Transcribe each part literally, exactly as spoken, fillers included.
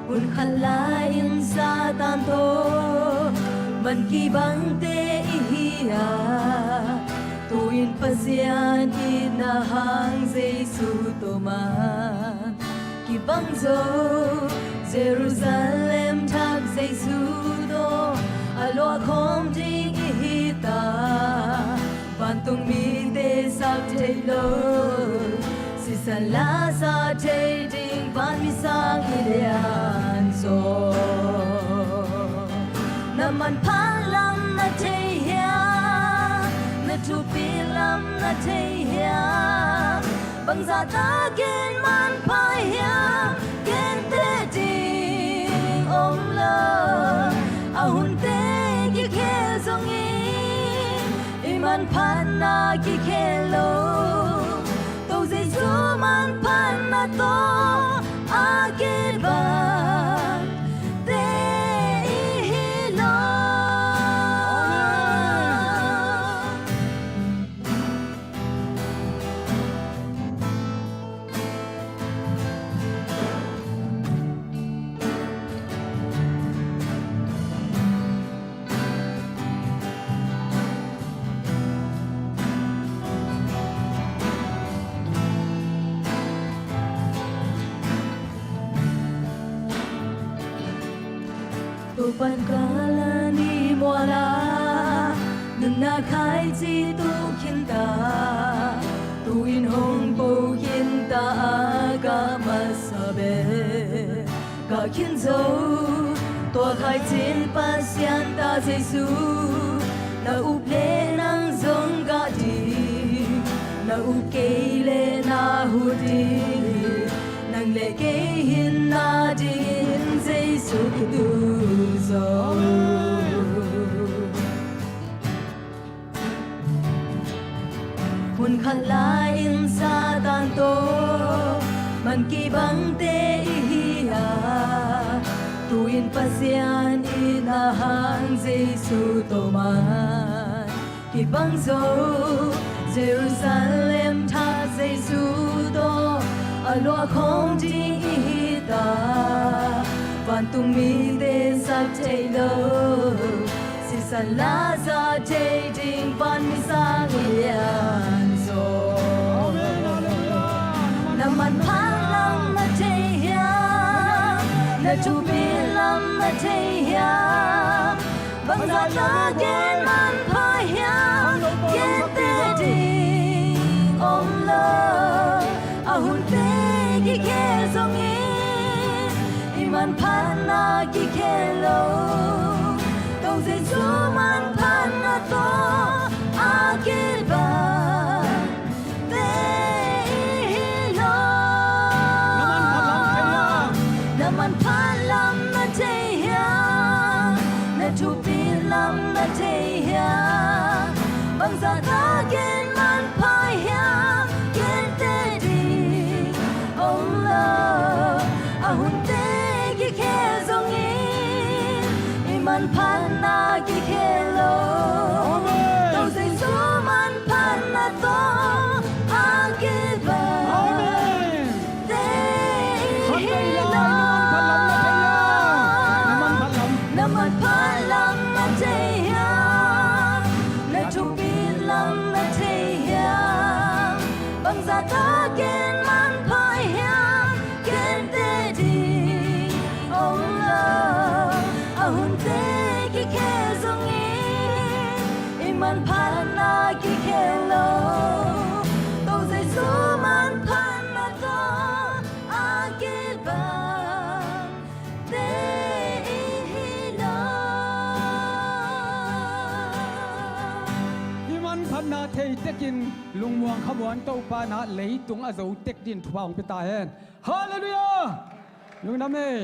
Hun khat lai-in Satan tawh man kibangte i hi a, tu-in Pasian itna hang Jesu tawh man kibang zo. Jerusalem thak Jesu tawh a luah khawm ding i hi ta. Vantung mite sak thei lo, sisan la sa thei ding vanmi sang i lian zaw. Na manpha lam na thei hiam? Na thupi lam na thei hiam? Bangzah takin manpha hiam? Gente ding om lo. A hunte kikhel zongin i manphatna kikhel lo. Topa Jesu manphatna tawh a kibangte i hi lo. Topa'n kalan i mual a, nunna khaici tu khin ta. Tu-in hong po khin ta a, ka masa bek ka khin zo. Tua khaicin Pasian ta Jesu, na up leh nang zong gah ding, na up kei leh na huh ding. Nang leh kei hinna dingin Jesu i tu zo. Hun khat lai-in Satan tawh man kibangte i hi a, tu-in Pasian itna hang Jesu tawh man kibang zo. Jerusalem thak Jesu tawh a luah khawm ding i hi ta. Vantung mite sak thei lo, sisan la sa thei ding vanmi sang i lian zaw. Na manpha lam na thei hiam? Na thupi lam na thei hiam? Bangzah takin manpha hiam? Gente ding om lo. A hunte kikhel zongin i manphatna kikhel lo. Topa Jesu manphatna tawh a kibang te i hi lo. Na manpha lam na thei hiam? Na manpha lam na thei hiam? Na thupi lam na thei hiam? Bangzah takin manpha hiam? Gente ding om lo. A hunte kikhel zongin i manphatna kikhel lo. Amen. Topa Jesu manphatna tawh a kibang. Amen. Te i hi lo. Na manpha lam na thei hiam? Na manpha lam na thei hiam? Na thupi lam na thei hiam? Bangzah takin manpha hiam? Gente ding om lo. A hunte kikhel zongin i manphatna kikhel lo. Topa Jesu manphatna tawh a kibang te i hi lo. Hih manphatna thei tekin lungmuang khamuan Topa in ah leitung a zo tek dingin thupha hong pia ta hen. Halleluiah. Lungdam ei.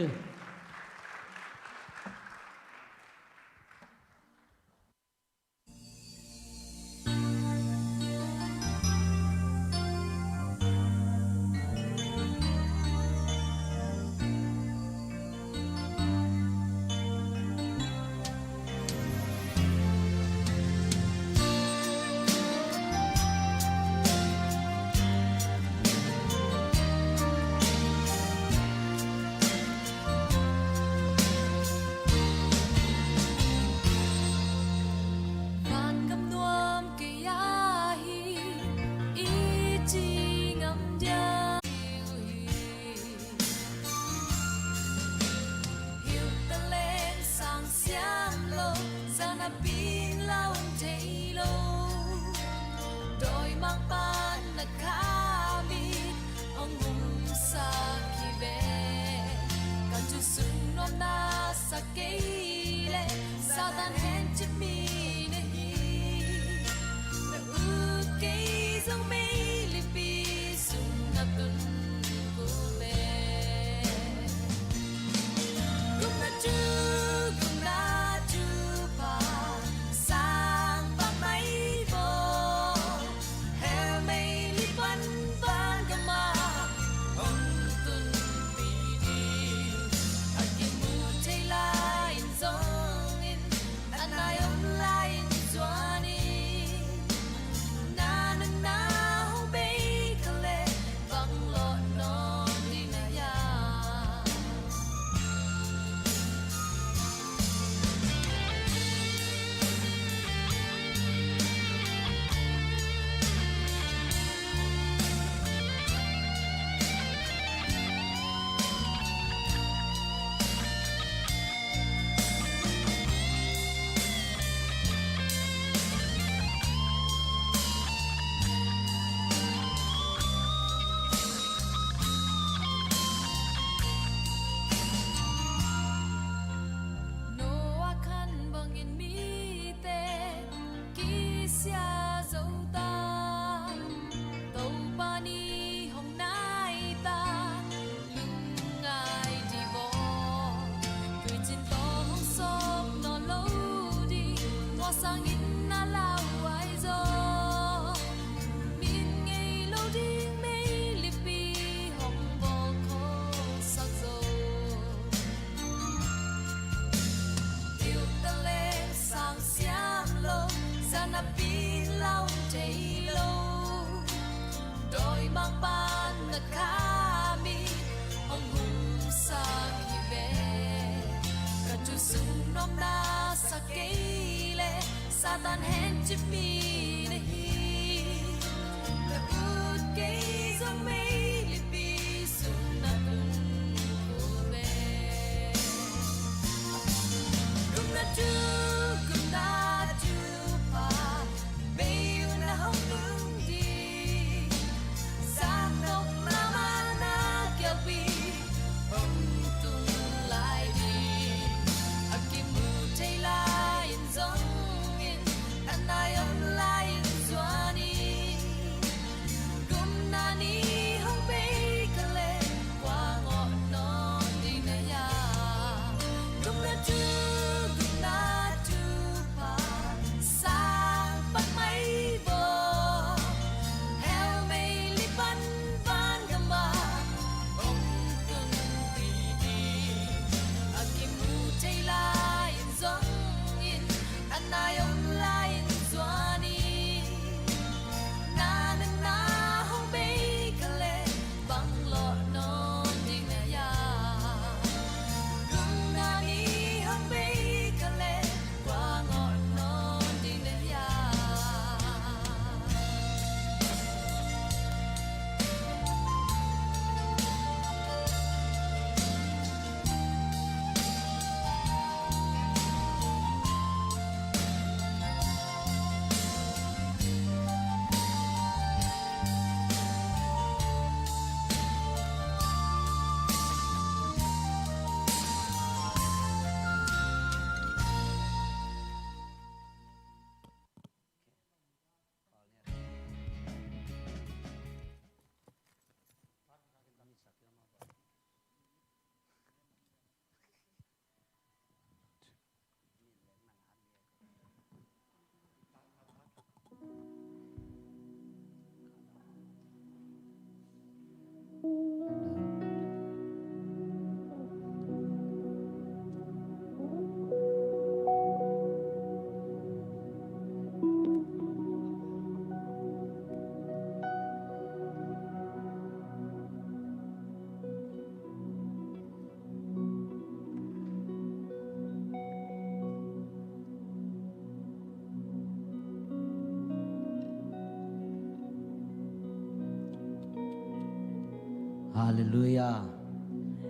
Halleluiah.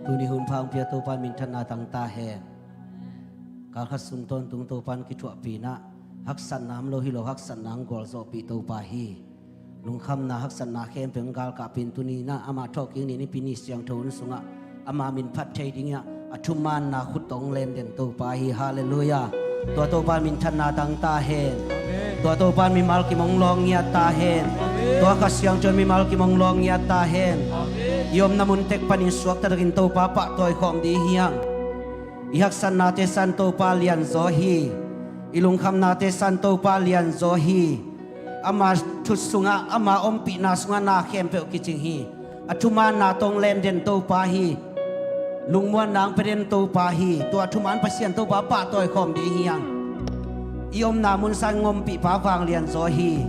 Tuni hun pha hong pia Topa minthanna tang ta hen. Kalkhat sung tawntung Topa in kithuahpih in ah, haksatna om lo hi lo, haksatna hong gualzawhpih Topa hi. Lungkhamna, haksatna khempeuh hong galkahpih in, tuni in ah ama thawhkik ni, Nipi ni siangtho hun sungah ama min phat thei dingin ah a thumaanna khut tawh hong lemden Topa hi. Halleluiah. Tua Topa minthanna tang ta hen. Amen. Tua Topa mimal kim hong lawng ngiat ta hen. Amen. Tua Kha Siangtho mimal kim hong lawng ngiat ta hen. Amen. I omna mun tek panin suakta takin Topa pahtawi khawm ding hi hang. I haksatnate san Topa lianzaw hi. I lungkhamnate san Topa lianzaw hi. Ama thut sungah, ama ompihna sungah na khempeuh kicing hi. A thumaanna tawh hong lemden Topa hi. Lungmuanna hong piaden Topa hi. Tua thumaan Pasian Topa pahtawi khawm ding hi hang. I omna mun sangin hong ompihpa vanglianzaw hi.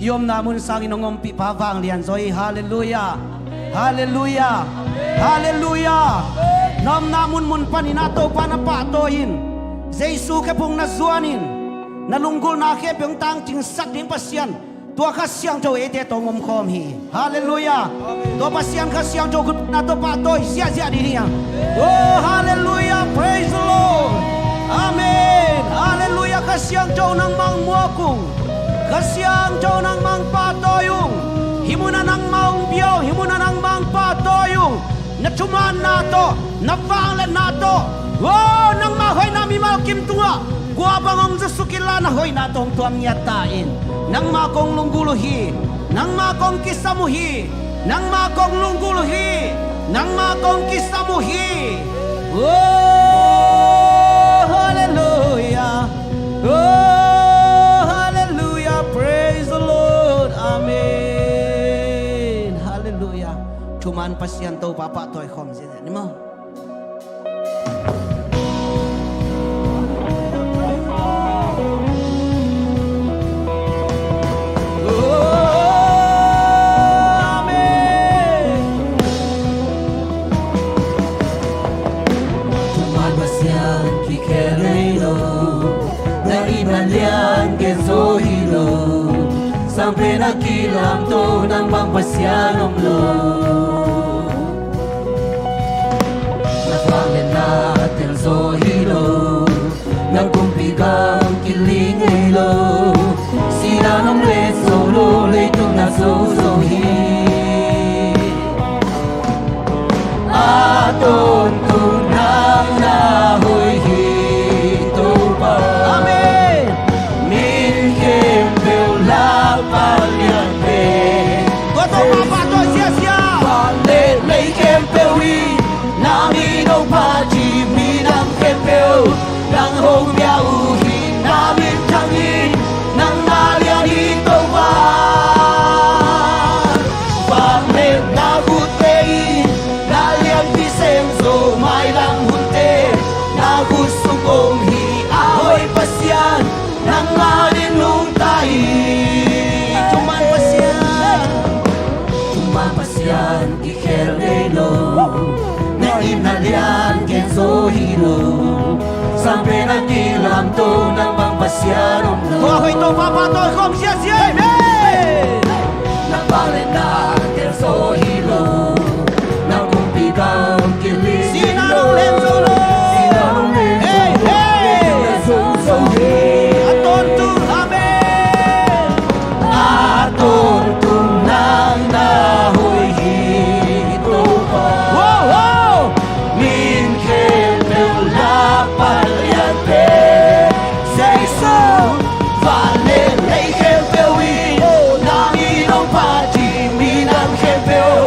I omna mun sangin hong ompihpa vanglianzaw hi. Halleluiah. Halleluiah. Halleluiah. Na omna munmun panin ah Topa na pahtawi in, Jesu khephung na zuanin, na lunggulhna khempeuh hong tangcingsak ding Pasian, tua Kha Siangtho eite tawh hong omkhawm hi. Halleluiah. Tua Pasian Kha Siangtho khut na tawh pahtawi ziahziah ding hi hang. Oh, halleluiah. Praise the Lord. Amen. Halleluiah. Kha Siangtho nangmah hong muak ung. Kha Siangtho nangmah hong pahtawi ung. Hih munah nangmah hong bia ung. Hih munah nangmah hong pahtawi ung. Na thumaanna tawh, na vangliatna tawh, oh, nangmah hoihna mimal kim tungah kua bang hong zusuk inla, na hoihna tawh hong tuam ngiat ta in. Nangmah kong lunggulh uh hi. Nangmah kong kisam uh hi. Nangmah kong lunggulh uh hi. Nangmah kong kisam uh hi. Oh, halleluiah. Oh, halleluiah. Praise the Lord. Amen. Halleluiah. Thumaan Pasian Topa pahtawi khawm ziahziah ni maw. Amen. Thumaan Pasian kikhel ngei lo, na itna lian gen zaw hi lo, sang pen a kilamto nang bang Pasian om lo. Na vangliatna tel zaw hi lo, nang kumpi gam kiling ngei lo, sihna nong let zo lo, leitung na zo zo hi. A tawntung nang na hoih hi Topa. Amen. Min khempeuh lak palian pen. Tua Topa pahtawi ziahziah. Van le lei khempeuh in na min hong phat hi, minam khempeuh nang hong bia uh hi. Na min thang hi, nang na lian hi Topa. Van le na khutte in na lianpi sem zo, mailam hunte na khut sung om hi. A hoih Pasian nangmah ding nungta hi. Thuman Pasian, thuman Pasian kikhel ngei lo, na itna lian gen zaw hi lo, sang pen a kilamto nang bang Pasian om lo. Tua hoih Topa pahtawi khawm ziahziah. Amen. Na vangliatna tel zaw hi lo, na kumpi gam kiling. Sihna nong let zo lo. Sihna nong let zo lo. Hey, hey. Zo zo hi. A tawntung, amen. A tawntung nang na hoih hi Topa. Wow, wow. Min khempeuh lak palian pen Jesu. Van le lei khempeuh in na min hong phat hi, minam khempeuh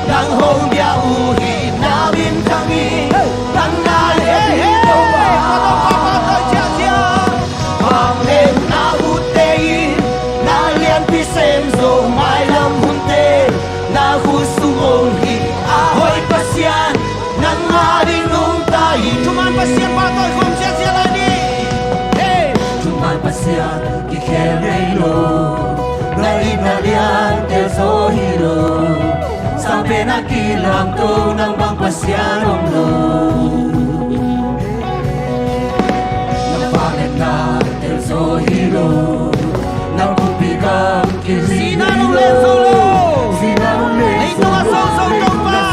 nang hong bia uh hi. Na min thang hi, nang na lian hi Topa. Van le na khutte in na lianpi sem zo, mailam hunte na khut sung om hi. A hoih Pasian nangmah ding nungta hi. Thuman Pasian pahtawi khawm ziahziah lai ni. Hey. Thuman Pasian kikhel ngei lo, na itna lian tel zaw hi lo, sang pen a kilamto nang bang Pasian om lo. Na vangliatna tel zaw hi lo, na kumpi gam kiling. Sihna nong let zo lo. Sihna nong let zo lo. Leitung a zong zong Topa.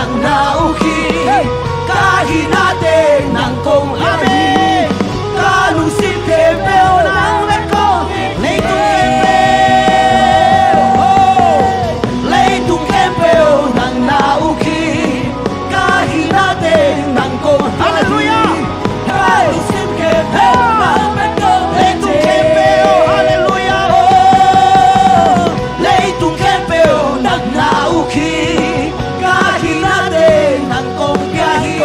Nang na uk hi. Ka hinate nang kong pia hi. Ka lungsim khempeuh nang bek kong. Leitung khempeuh, oh, leitung khempeuh nang na uk hi. Ka hinate nang kong pia hi. Halleluiah. Ka lungsim khempeuh nang bek kong. Leitung khempeuh, halleluiah, oh. Leitung khempeuh nang na uk hi. Ka hinate nang kong pia hi.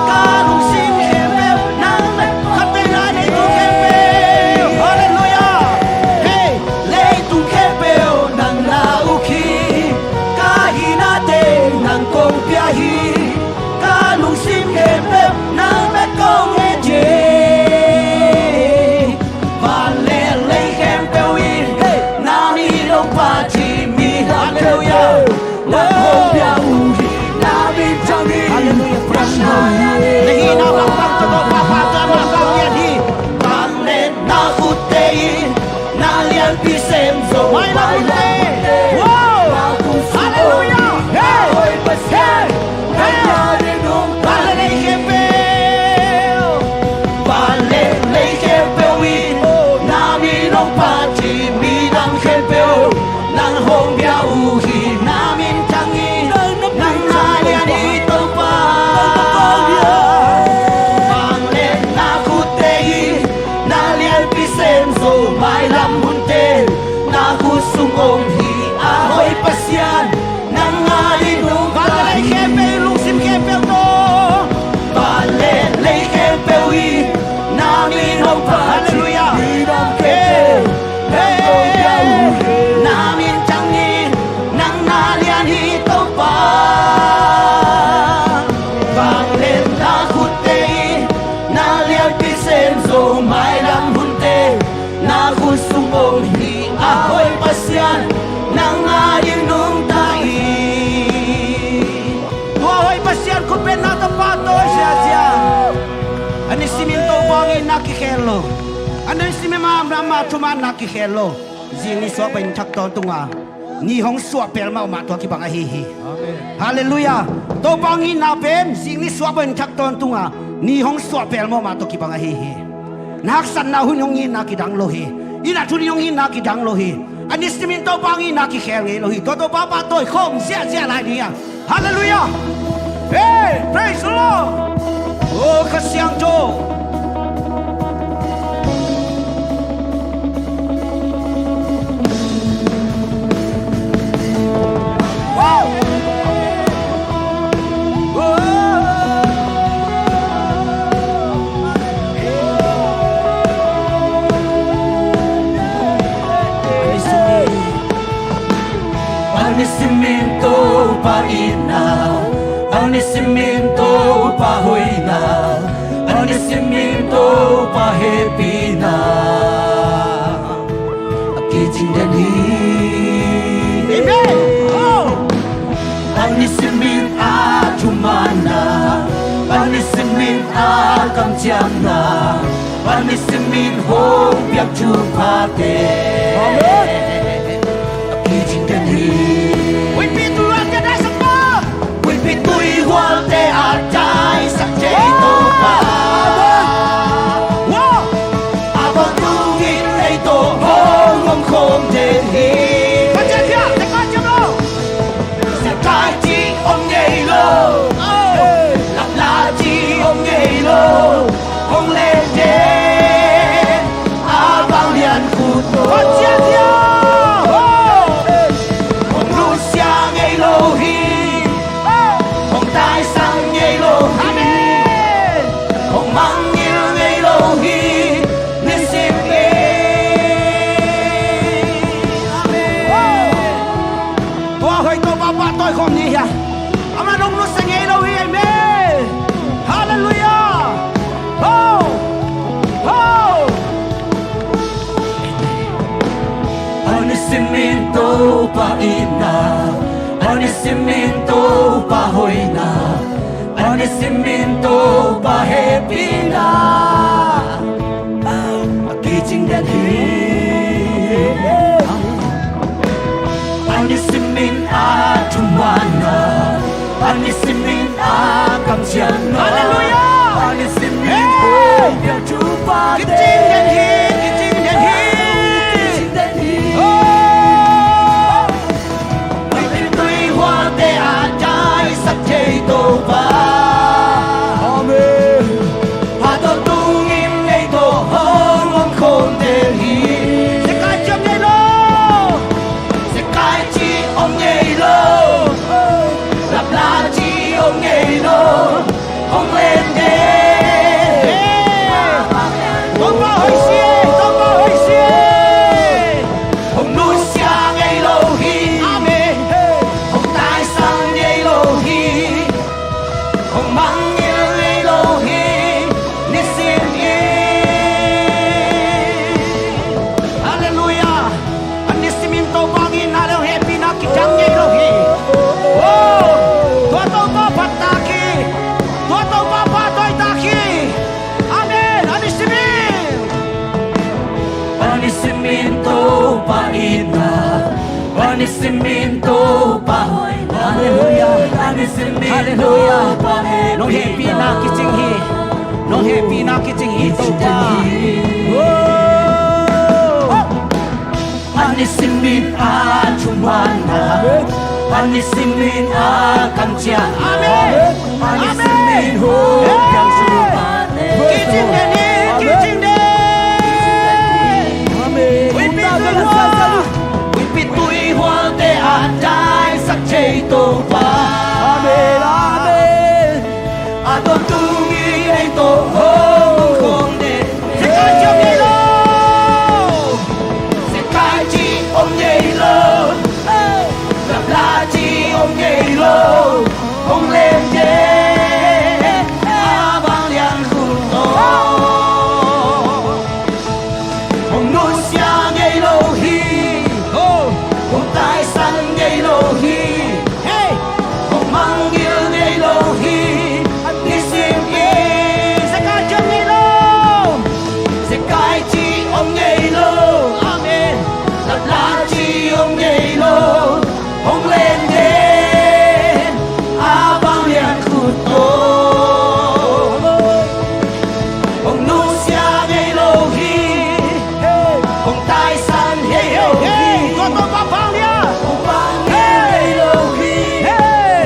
Ka lungsim khempeuh nang na uk hi. Leitung khempeuh, halleluiah. Hey, leitung khempeuh nang na uk hi. Ka hinate nang kong pia hi. Ka lungsim khempeuh nang bek kong et hi. Van le lei khempeuh in na min hong phat hi. Midang khempeuh nang hong pia uh hi. Na min thang hi. Halleluiah. Praise the Lord. Na hihna bangmah tawh Topa phat, Topa phat hi. Van le na khutte in na lianpi sem zo. Mailam hunte. Wow. Halleluiah. Hey. Hey. Hey. Van le lei khempeuh. Van le lei khempeuh in na min hong phat hi. Midang khempeuh nang hong pia uh hi. Na min thang hi. Nang na lian hi Topa. Van le na khutte in na lianpi sem zo. Mailam hunte na khut sung om hi. A hoih Pasian nang adingin hong pia hi. Van le lei khempeuh, lungsim khempeuh tawh. Van le lei khempeuh in na min hong phat hi. Halleluiah. Midang khempeuh nang hong pia uh hi. Na min thang hi. Nang na lian hi Topa. Van le na khutte in na lianpi sem zo. Mailam hunte na khut sung om hi. A hoih Pasian nang adingin hong pia hi. Tua hoih Pasian khutbetna tawh pahtawi ziazia. A nisimin Topa hong itna kikhel lo. A nisimin amah thumanna kikhel lo. Zing ni suah pen thak tawntung a, ni hong suah pelmawh mah tua kibang ahi hi. Amen. Halleluiah. Topa hong itna pen zing ni suah pen thak tawntung a, ni hong suah pelmawh mah tua kibang ahi hi. Na haksatna hun hong itna kidang lo hi. Inn ah tuni hong itna kidang lo hi. A nisimin Topa hong itna kikhel ngei lo hi. Tua Topa pahtawi khawm ziahziah lai ni a. Halleluiah. Hey, praise the Lord. Oh, Kha Siangtho. A nisimin Topa itna, a nisimin Topa hoihna, a nisimin Topa hehpihna a kicing den hi. Amen. Oh. A nisimin a thumanna, a nisimin a kamciamna, a nisimin hong piak thuphate. Amen. A kicing den hi. Huihpi tuihualte a daisak pa. Huihpi tuihualte a daisak thei Topa. Amen. Wow. A bang tungin ei tawh hong omkhawm den hi. Pasian, Pasian, Pasian, Pasian. Siangtho cih om ngei lo. Lamla cih om ngei lo. Hong len den a vanglian khut tawh. Hong nusia ngei lo hi. Hong taisan ngei lo hi. Amen. Hong mangngilh ngei lo hi. Nisim in. Amen. Tua hoih Topa pahtawi khawm ni hia. Amah hong nusia ngei lo hi. Amen. Halleluiah. Ho! Ho! A nisimin Topa itna, a nisimin Topa hoihna, a nisimin Topa hehpihna a kicing den hi. A nisimin a thumanna, a A nisimin a kamciam, Halleluiah. A nisimin, hey, hong piang thupha, kicing den hi, kicing den hi, kicing den hi. Oh. Huipitui hualte a daisak thei Topa. Amen. A tawntung in ei tawh hong om khawm den hi. Zekai ci om ngei lo. Zekai ci om ngei lo. Lapla ci om ngei lo. Hong len den. Topa hoih si, Topa hoih si. Hong nusia ngei lo hi. Amen. Hong taisan ngei lo hi. Hong mangngilh ngei lo hi, nisim in. Halleluiah. A nisimin Topa hong itna le hong hehpihna kidang ngei lo hi. Oh, tua Topa phat tak hi. Tua Topa pahtawi tak hi. Amen. A nisimin. A nisimin Topa itna. A nisimin Topa. Halleluiah. A nisimin, Halleluiah, Topa hehpihna. Nong hehpihna kicing hi. Nong hehpihna kicing hi Topa. Oh. A nisimin a thumanna. A nisimin a kamciam. Amen. A nisimin hong piang thupha. Kicing den hi, kicing den. Amen. Huipitui hualte, huipitui hualte a daisak thei Topa. Amen, amen. A tawntung in ei tawh hong om khawm den. Zekai ci om ngei lo. Zekai ci om ngei lo. Lapla ci om ngei lo. Hong len den. A vanglian khut tawh. Hong nusia ngei lo hi. Hong taisan ngei lo hi. Hong mangngilh ngei lo hi. Nisim in. Zekai ci om ngei lo. Zekai ci om ngei lo. Amen. Lapla ci om ngei lo. Hong len den. A vanglian khut tawh. Hong nusia ngei lo hi. Hong taisan ngei lo hi. Hong mangngilh ngei lo hi.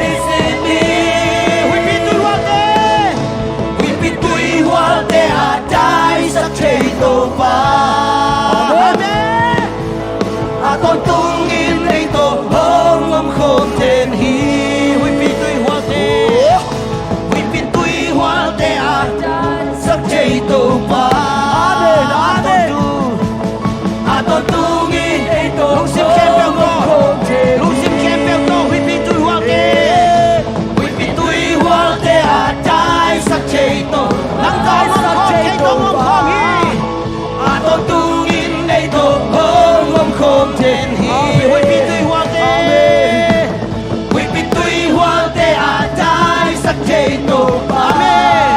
Nisim in. Huipitui hualte. Huipitui hualte a daisak thei Topa. Amen. A tawntung in ei tawh hong om khawm den hi. Huipitui hualte. Huipitui hualte a daisak thei Topa. Amen, amen. A tawntung in ei tawh hong om khawm den hi. Lungsim khempeuh tawh, lungsim khempeuh tawh, huipitui hualte. Huipitui hualte a daisak thei Topa. Nang tawh hong om khawm thei, tawh hong om khawm hi. A tawntung in ei tawh hong om khawm den hi. Amen. Huipitui hualte. Amen. Huipitui hualte a daisak thei Topa. Amen.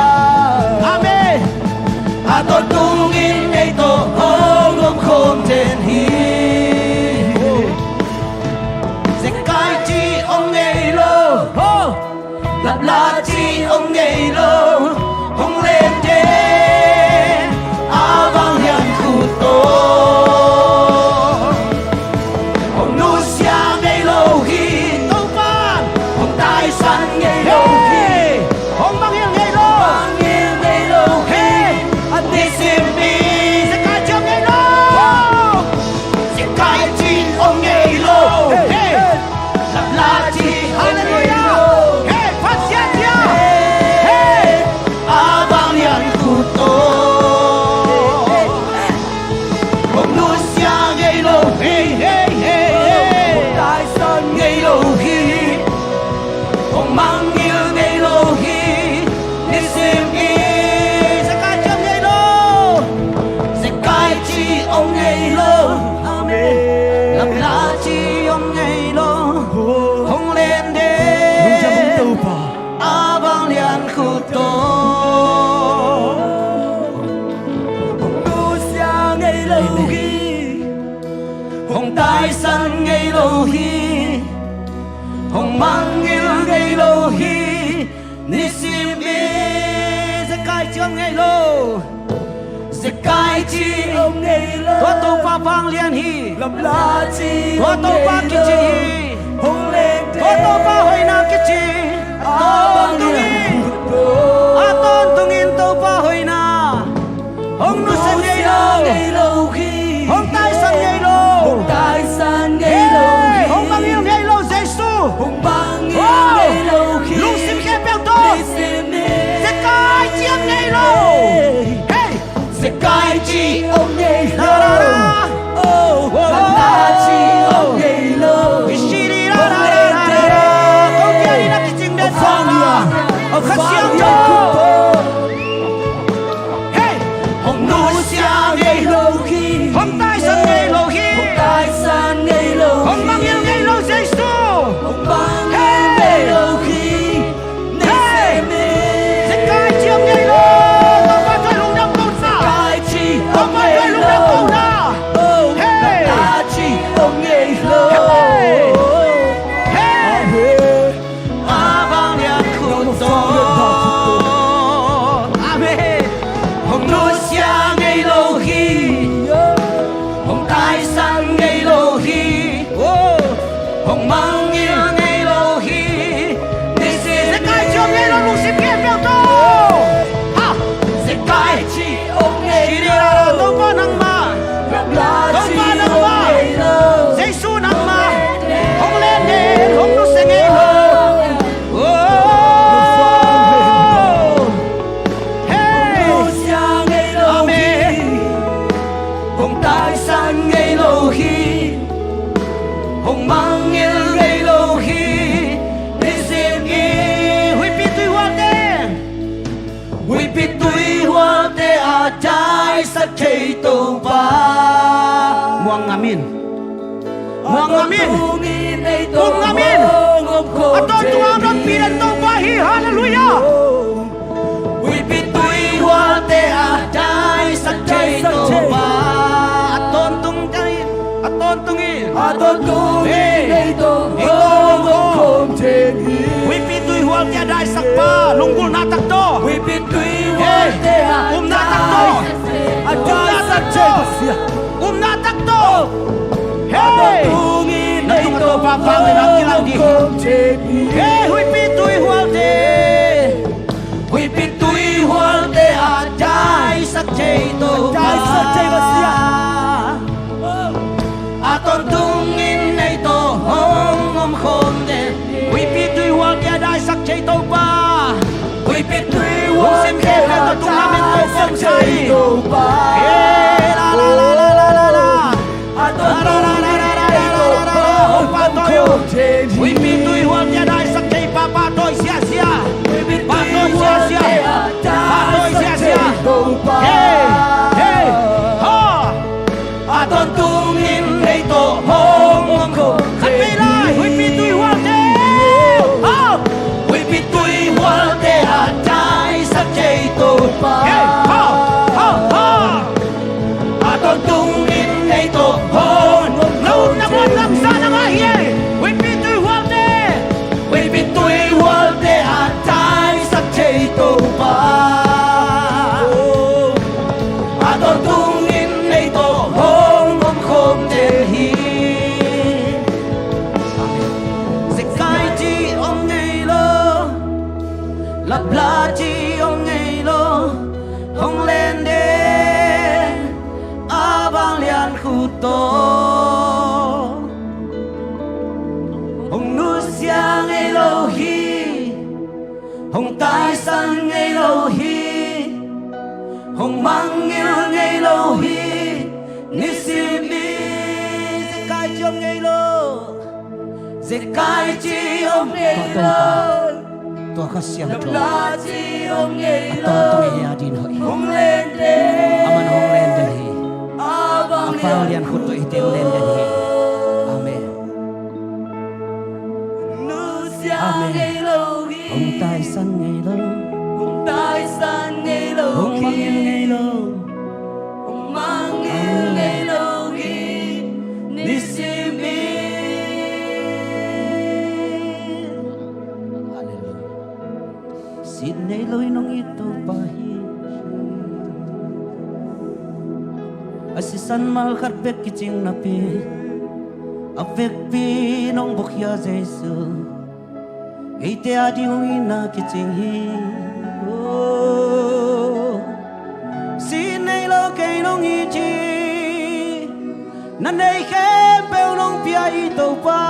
Amen. A tawntung in ei tawh hong om khawm den hi. Zekai ci om ngei lo. Lapla ci om ngei lo. Hong len den. A vanglian khut tawh. Hong nusia ngei lo hi. Topa. Hong taisan ngei lo hi. Hong mangngilh ngei lo. Mangngilh ngei lo hi. A nisim in. Zekai ci om ngei lo. Zekai ci om ngei lo. Lapla ci om ngei lo. Hey, Pasian ci a. Hey. A vanglian khut tawh. Hong nusia ngei lo. Hey, hey, hey, hey. Hong taisan ngei lo hi. Hong mangngilh ngei lo hi. Nisim in. Zekai ci om ngei lo. Zekai ci om ngei lo. Amen. Lapla ci om ngei lo. Hong len den. Lungdam Topa. A vanglian khut tawh. Hong nusia ngei lo hi. Hong taisan ngei lo hi. Hong mangngilh ngei lo hi. Vanglian hi. Tua Topa kici hi. Tua Topa hoihna kici. A tawntung in, a tawntung in Topa hoihna. Hong nusia ngei lo, hong taisan ngei lo, hong mangngilh ngei lo Jesu. Lungsim khempeuh tawh Zekai ci om ngei lo. Hei! Zekai ci om ngei lo. Hong nusia ngei lo hi. Hong taisan ngei lo hi. Hei! Hong nusia ngei lo hi. Hong taisan ngei lo hi. Hong taisan ngei lo hi. Hong mangngilh ngei lo Jesu. Hong mangngilh ngei lo hi. Hei! Zekai ci om ngei lo. Topa tawh lungdam ko na. Topa tawh lungdam ko na. Hei! Hei! Hei! A vanglian khut tawh. Amen. Hong nusia ngei lo hi. Hong taisan ngei lo hi. Hong mangngilh ngei lo hi. Nisim. Zekai ci om ngei lo, lungsim khempeuh tawh. Ha! Zekai ci om ngei lo. Topa nangmah. Topa nangmah. Jesu nangmah. Hong len den, hong nusia ngei lo. Oh. Hei. Amen. Hong taisan ngei lo hi. Hong mangngilh ngei lo hi. Nisim i huipi tuihualte. Huipi tuihualte a taisan thei Topa. Muang ngam in. Muang ngam in. Kum ngam in. A tawntung a hong noppi den Topa hi. Halleluiah. Huipi tuihualte a taisan thei Topa. A tawntung in. A tawntung in. A tawntung in. Hei. Hong om khawm den hi. Huipi tuihualte a daisakpa. Lunggulhna tak tawh. Huipi tuihualte a daisakpa. Hei. Umna tak tawh. A daisakpa. Umna tak tawh. Hei. Na tung a Topa vang le na kilang ding. Hei, huipi tuihualte. Huipi tuihualte a daisak thei Topa. A daisak thei Messiah. A tawntung in ei tawh hong om khawm den. Huipi tuihualte a daisak thei Topa. Huipi tuihualte a daisak thei Topa. Hong sim khempeuh tawh tung lamen tawh khawm thei Topa. Hei, la, la, la. A tawntung in ei tawh hong om khawm den hi. Huipi tuihualte a daisak thei Pa, pahtawi siasia. Pahtawi siasia. Pahtawi siasia. Hei, hei, ha. A tawntung in ei tawh hong om khawm den hi. Khat vei lai, huipi tuihualte. Ha. Huipi tuihualte a daisak thei Topa. Hei, ha, ha, ha. A tawntung in ei tawh hong om khawm den hi. Lo na buan lamsa na ngah hi ei. Huipi tuihualte. Huipi tuihualte a daisak thei Topa. A tawntung in ei tawh hong om khawm den hi. Zekai ci om ngei lo. Lapla ci om ngei lo. Hong len den a vanglian khut tawh. Hong nusia ngei lo hi. Hong taisan ngei lo hi. Hong mangngilh ngei lo hi. Nisim in zekai ci om ngei lo. Zekai ci om ngei lo. Tua Kha Siangtho a tawntung i hia din hoih hi. Aman hong len den hi. A vanglian khut tawh i te hong len den hi. Amen. Amen. Hong taisan ngei lo. Hong taisan ngei lo. Hong mangngilh ngei lo. Hong mangngilh ngei lo hi. Nisim in. Hallelujah. Sin nei lo in hong it Topa hi. A sisan malkhat bek kicing napi, a vekpi nong bukhia Jesu, eite a ding hong itna kicing hi. Oh, sin nei lo kei nong it hi. Na nei khempeuh nong pia hi Topa.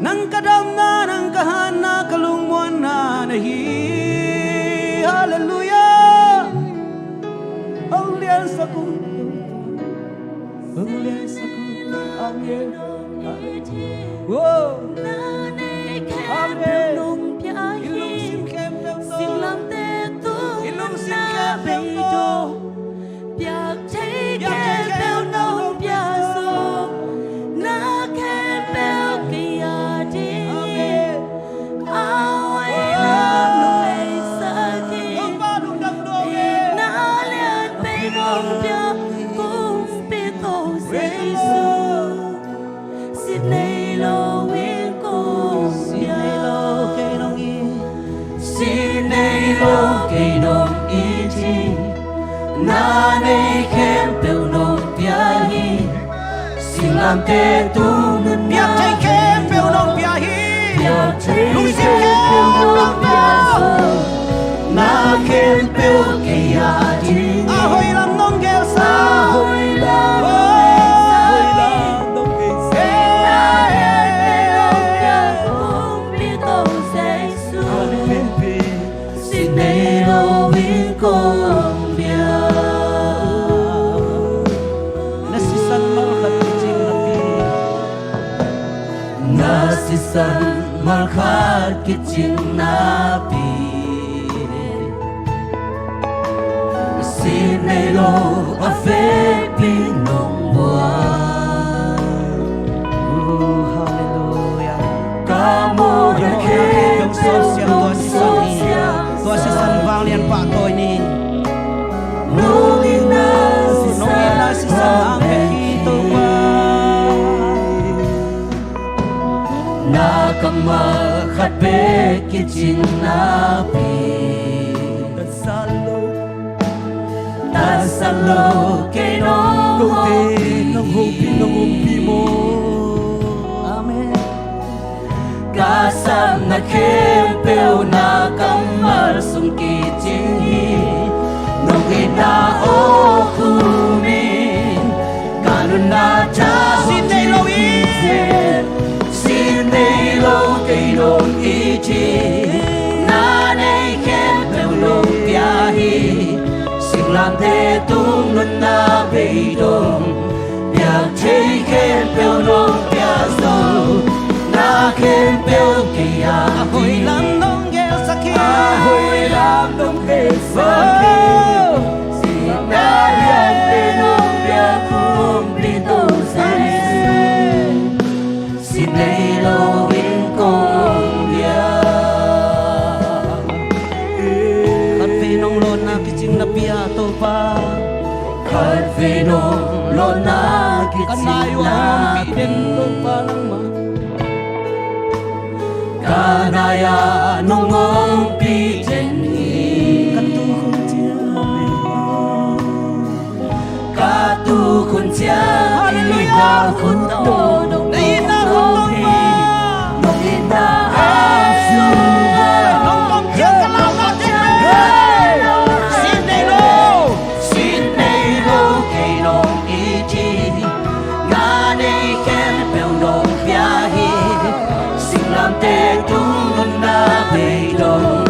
Nang ka damna, nang ka hanna, ka lungmuanna na hi. Halleluiah. Hong liansak un, hong liansak un. Amen. Amen. Wow. Amen. I lungsim khempeuh tawh, i lungsim khempeuh tawh, biak thei khempeuh nong pia zo. Na khempeuh kei a ding. Amen. A hoih lam nong neisak hi. Itna lianpen nong pia, Kumpi ko Jesu. Sin nei lo in kong pia. Sin nei lo kei nong it. Sin nei lo kei nong it hi. Na nei khempeuh nong pia hi. Singlamteh tung nunna, biak thei khempeuh nong pia hi. Biak thei khempeuh nong pia zo. Na khempeuh kei a ding. A hoih lam nong gelsak. A hoih lam nong gelsak. Kumpi ko Jesu. Sin nei lo in kong pia. Na sisan malkhat kicing napi. Na sisan malkhat kicing napi. Sin nei lo a vekpi nong buak. Oh, halleluiah. Ka mawhna khempeuh, tua sisan, tua sisan vanglian pahtawi ni. Nong itna sisan, nong itna sisan hang bek hi Topa. Na kammal khat bek kicing napi. Tansal lo, tansal lo kei nong hopih, nong hopih, nong ompih maw. Amen. Ka sapna khempeuh na kammal sung kicing hi. Nong itna aw khum in, ka nunna tha hong kicing zen. Sin nei lo kei nong it hi. Na nei khempeuh nong pia hi. Singlamteh tung nunna beidong, biak thei khempeuh nong pia zo. Na khempeuh kei a ding. A hoih lam nong gelsak hi. A hoih lam nong gelsak hi. Oh. Itna lianpen nong pia, Kumpi ko Jesu. Sin nei lo in kong pia. Khatvei nong lawnna kicing napi ah Topa. Khatvei nong lawnna kicing napi, Topa nangmah. Ka nai-ah nong ompih den hi. Ka tukhun ciang, ka tukhun ciang, Halleluiah, i itna khut tawh nong, i itna khut tawh hi. Nong itna a sungah nong tawmkhiat ka lau mah teh. Sin nei lo, sin nei lo kei nong it hi. Na nei khempeuh nong pia hi. Singlamteh tung nunna beidong,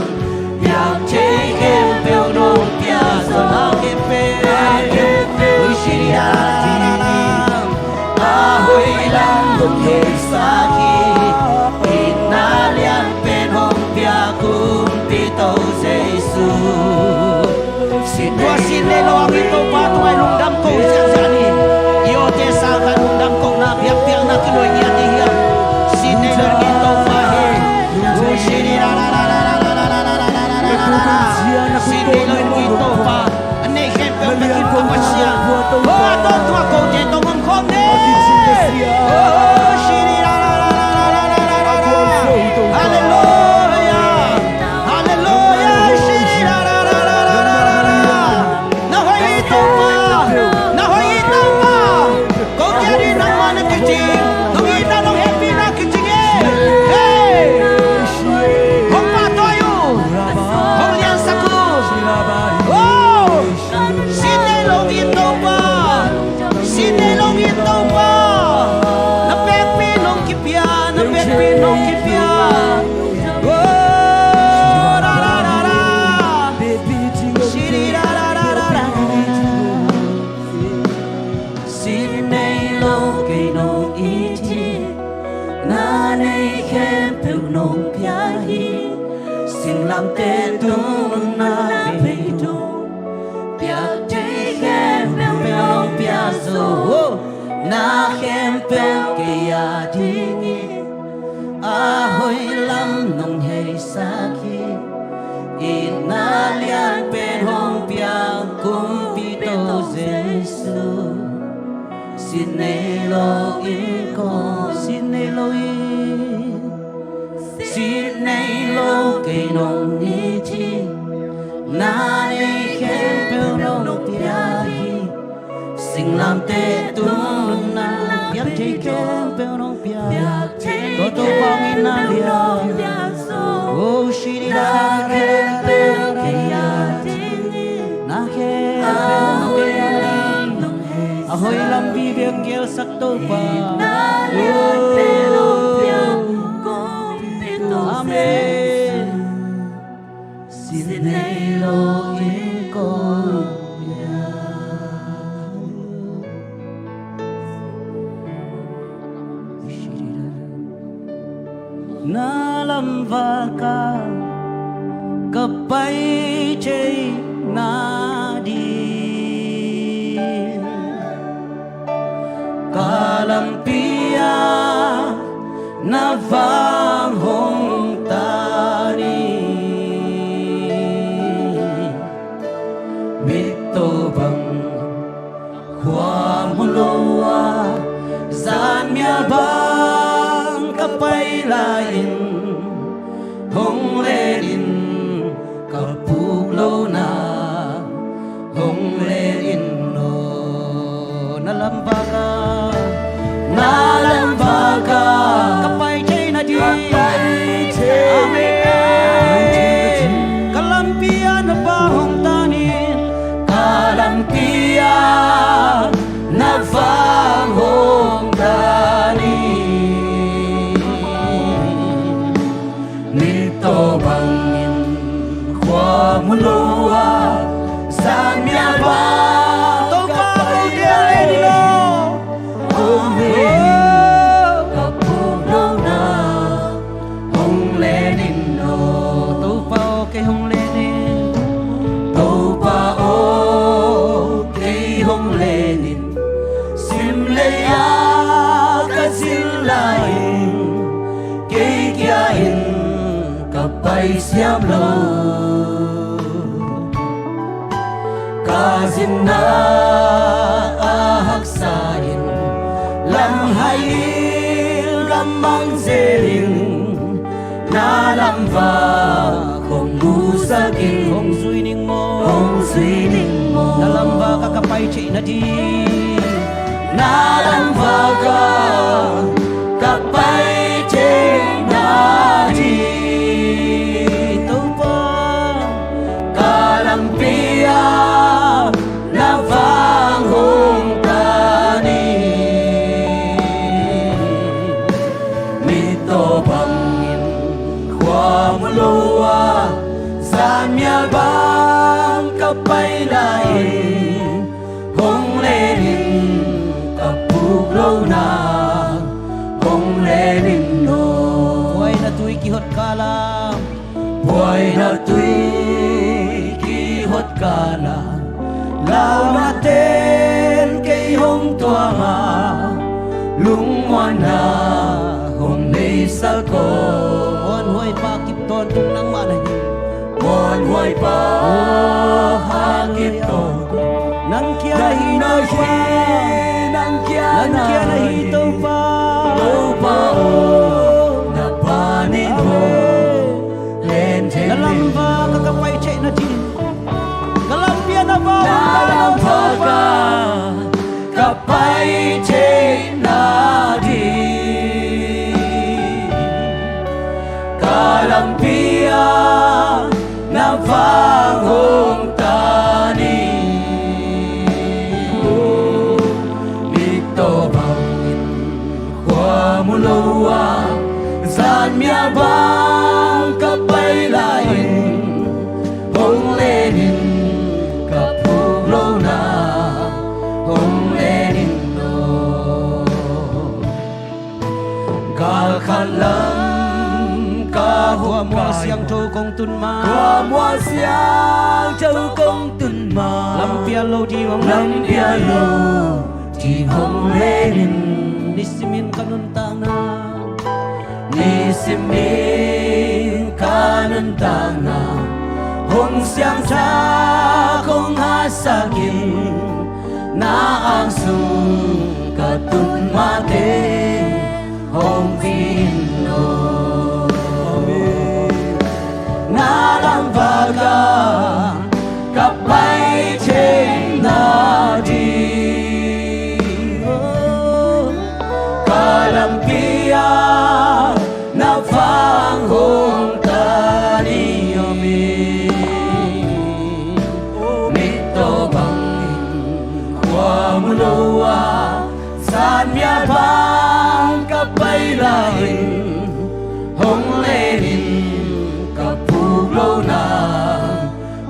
biak thei khempeuh nong pia zo. Na khempeuh, na khempeuh kei a ding. A hoih lam pia hi. Singlamteh tung nunna bei dong piak thei khempeuh nong pia zo. Na khempeuh kei a ding hi. A hoih lam nong heisak hi. Itna lian pen hong piak Kumpipa Topa Jesu. Sin nei lo in kong, sin nei lo in, sin nei lo kei nong it hi. Na nei khempeuh nong pia hi. Singlamteh tung nunna piak thei khempeuh nong pia. Tua Topa hong itna lian. Oh, shiri da da da da da da. Na khempeuh nong pia hi. A hoih lam biakpiak gelsak Topa. Oh. Amen. Sin nei lo in kong pia. Na lamvak ah ka pai thei nading, ka lampi ah na vang hong tan in. Mittaw bang khua mu lo a, zanmial bang ka pai lai-in, hong len in ka puk lohna hong len in aw. Na lamvak ah, na lamvak ah ka pai thei nading, ka pai thei. Amen. Ka lampi ah na vang hong tan in, ka lampi ah na vang hong tan in. Mittaw bangin khua mu lo a, zanmial bang Topa ka pai lai-in, hong len in ka puk lohna hong len in aw. Topa aw, kei hong len in. Topa aw, kei hong len in. Sim lei ah ka zin lai-in, kei kia in ka pai siam lo. Ka zinna a haksa in, lamhai in, lam mang zel in, na lamvak hong musak in. Hong zui ning maw, hong zui ning maw. Na lamvak ah ka pai thei nading, na lamvak ah ka pai thei nading. Topa, ka lampi ah na vang hong tan in. Mittaw bangin khua mu lo a, zanmial bang ka pai lai-in, hong len in ka puk lohna hong len in aw. Buaina tui kihot kal a, buaina tui kihot kal a, launate'n kei hong tuang a, lungmuanna hong neisak aw. Muanhuaipa kip tawntung nangmah na hi. Muanhuaipa kip tawntung nang kia na hi, nang kia na hi Topa. Topa aw, na panin hong len thei. Na lamvak ah ka pai thei nading, ka lampi ah na vang hong tan in, na lamvak ah ka pai thei nading, ka lampi ah na vang hong tan in. Mittaw bangin khua mu lo a, Tua mual siangtho kong tun ma. Tua mual siangtho kong tun ma. Lampial lo ding hong len. Lampial lo ding hong len in. Nisimin ka nuntakna. Nisimin ka nuntakna. Hong siangsak hong hasak in. Na angsung ka tun mateng hong vin lo. Na lamvak ah ka pai thei nading. Ka lampi ah na vang hong ta ni. Mittaw bang khua mu lo a, zan mya bang ka pai lai-in, hong len in ka puk lo na,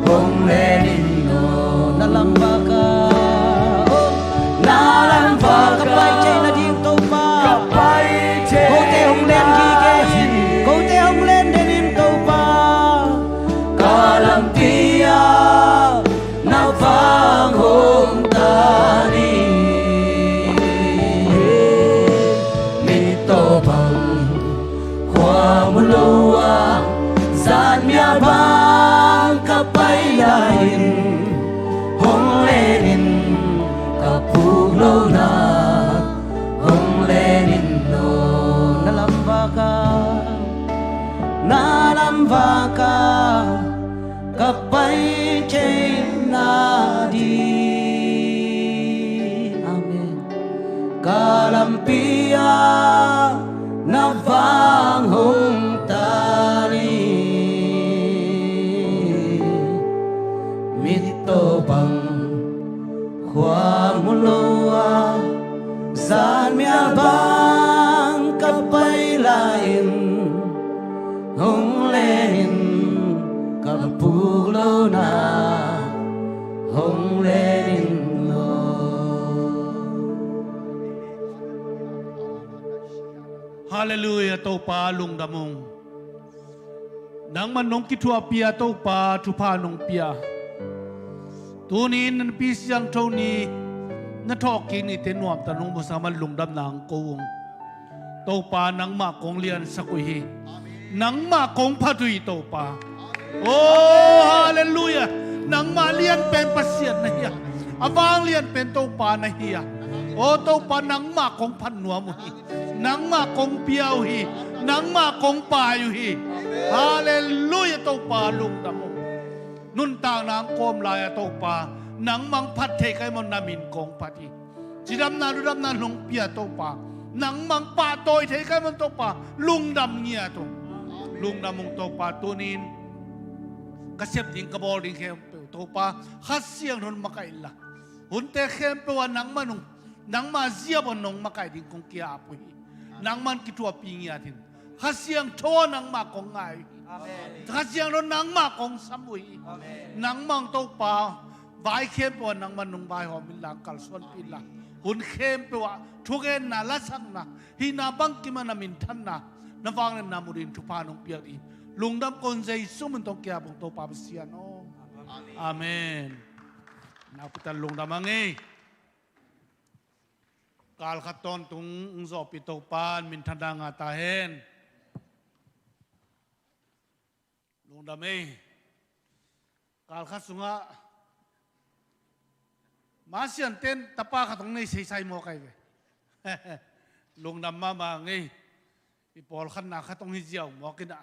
hong len in aw. Na lamvak ah, oh, na lamvak ah ka pai thei nading Topa. Ka pai thei nading. Kote hong len gige in, kote hong len den in Topa. Ka lampi ah na vang hong ta ni. Mittaw bang khua mu lo a, zan mya bang ka pai lai-in, hong len in ka puk lo na, hong len in aw. Na lamvak ah, na lamvak ah ka pai thei nading. Amen. Ka lampi ah na vang hong ta ni. Mittaw bang khua mu lo a, zan mya bang ka pai lai-in, hong len in ka puk lo na, hong len in aw. Halleluiah, Topa lungdam ung. Nangman nong kithuahpih a Topa, thupha nong pia. Tuni in na pi siangtho ni, na thawhkik nite nuamta nong musak man lungdamna hong ko ung. Topa nangmah kong liansak uh hi. Nangmah kong phat uh hi Topa. Oh, halleluiah. Nangmah lian pen Pasian na hi a, a vanglian pen Topa na hi a. Oh Topa nangmah kong phat nuam uh hi. Nangmah kong pia uh hi. Nangmah kong pai uh hi. Halleluiah, Topa lungdam ung. Nuntakna hong kawm lai a Topa, nangmah hong phat thei ka hih manin na min kong phat hi. Cidamna ludamna nong pia Topa, nangmah hong pahtawi thei ka hih manin Topa, lungdam ngiat ung. Lungdam ung Topa, tuni in ka sep ding ka bawl ding khempeuh Topa, Kha Siangtho in makaih inla. Hunte khempeuh ah nangmah nung, nangmah ziap ah nong makaih ding kong ki-ap uh hi. Nangmah in kithuahpih ngiat in. Kha Siangtho ah nangmah kong ngai uh hi. Amen. Kha Siangtho nangmah kong sam uh hi. Amen. Nangmah Topa, vai khempeuh ah nangmah nong vaihawm inla, kalsuanpih inla. Hun khempeuh ah thugenna, lasakna, hihna bangkim ah na minthanna, na vangliatna mu dingin thupha nong piak ding lungdam kong Jesu min tawh ki-ap ung Topa Pasian aw. Amen. Nakpi takin lungdam hang ei. Kal khat tawntung hong zawhpih Topa in minthanna ngah ta hen. Lungdam ei. Kal khat sungah Masian ten tapa khat hong nei seisai maw kai ve. Lungdam mahmah hang ei. I pawlkhatna khat hong hi ziau mawk inah.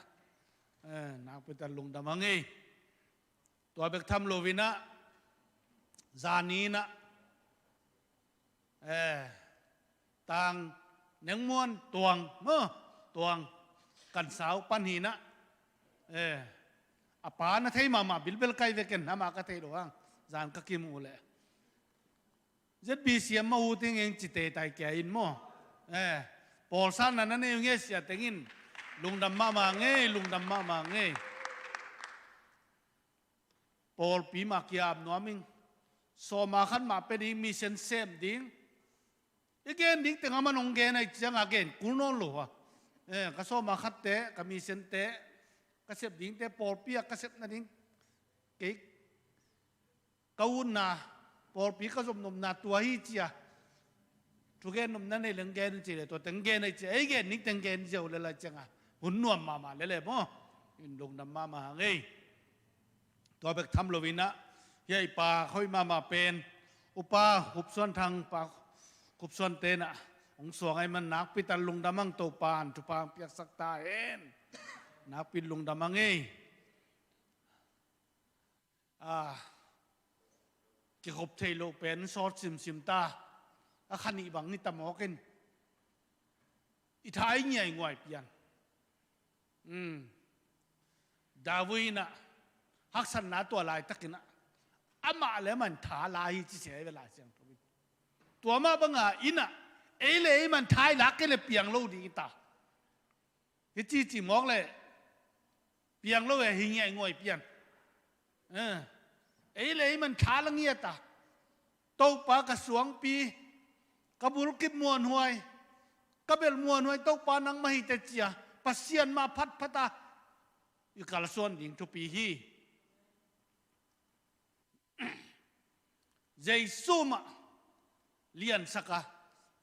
Eh, nakpi takin lungdam hang ei. Tua bek tham lo inah, zani inah, eh, Tang Neng Muan Tuang maw, Tuang Kan Sau pan hi inah. Eh, a pa na thei mahmah bilbel kai ve, ken amah ka thei lo hang. Zan ka kimuh leh Z B C M a ut ing eng ci teitai kia in maw. Eh, pawlsakna na nei uh nge sia teng in. Lungdam mahmah hang ei, lungdam mahmah hang ei. Pawlpi mah ki-ap nuam ing. Sawma khat mah pia ding, mission sem ding. I gen ding teng amah in hong gen ahih ciangin a gen kul nawn lo a. Eh, ka sawma khatte, ka missionte, ka sep dingte pawlpi ah ka sep nading kei ka utna, pawlpi ka zop nopna tua hi ci-a thugen nopna nei leng gen ci le, tua teng gen ahi ci-a ei gen ning teng gen ziau le lai ciangah hun nuam mahmah lele maw. In lungdam mahmah hang ei. Tua bek tham loinah hiah i pa hoih mahmah pen upa Khupsuan Thang, pa Khupsuan tenah hong suang ahih man nakpi tak lungdam hang. Topan thupha hong piaksak ta hen. Nakpi lungdam hang ei. A, kikhop thei loh pen sawt simsim ta. A kha nih bang hi ta mawk in i tha i ngiai nguai pian. David inah haksatna tua laitakinah amah le amah in tha la hi ci sia hi ve Lai Siangtho in. Tua mah banga inah ei le ei man tha i lak kei le piang lo ding hi ta. Hi cici mawk le piang lo e, hi ngiai nguai pian. Ei le ei man tha la ngiat a, Topa ka suangpi, ka bulkip muanhuai, ka belh muanhuai Topa nangmah hi teh cia Pasian mah phatphat a i kalsuan ding thupi hi. Jesu mah liansak a,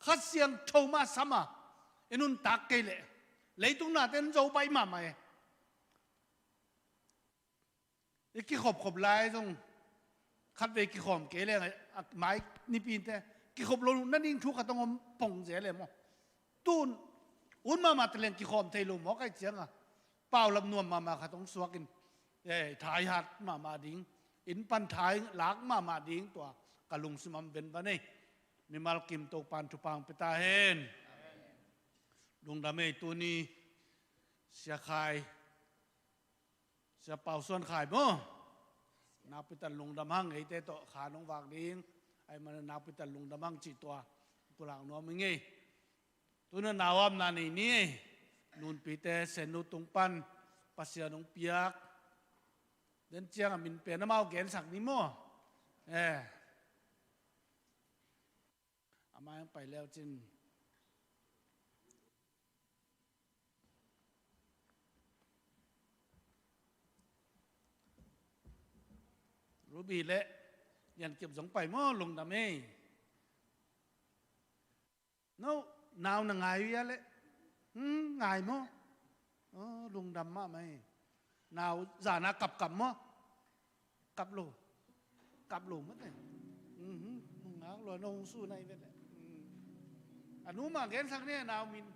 Kha Siangtho mah sam a i nuntak kei leh leitung nate in zo baih mahmah e. I kikhopkhop lai zong khatvei kikhawm kei leng a mai nipinte kikhop lo nading thu khat hong om pong zel e maw. Tun ut mahmah ta leng kikhawm thei lo mawk ahi cianga paulap nuam mahmah khat hong suakin, eh, thai hat mahmah ding, inn pan thai lak mahmah ding tua ka lungsim am venvan ei. Mimal kim Topan thupha hong pia ta hen. Lungdam ei. Tuni Sia Khai, Sia Pau Suan Khai maw, nakpi tak lungdam hang. Eite tawh kha nong vak ding ahih manin nakpi tak lungdam hang cih tua pulak nuam ing ei. Tuna nauamna nei ni ei. Nunpite Sennu tung pan Pasian hong piak den cianga min pen amau gensak ni maw. Eh, amah hong pai leu cin Ruby le Lian Kip zong pai maw. Lungdam ei. No nau na ngai uh ia le. Hmm, ngai maw. Oh, lungdam mahmah ei. Nau zana kapkap maw. Kap lo. Kap lo mate. Nungak lo, na hong su nai vele. A nu mah gensak ni a nau min.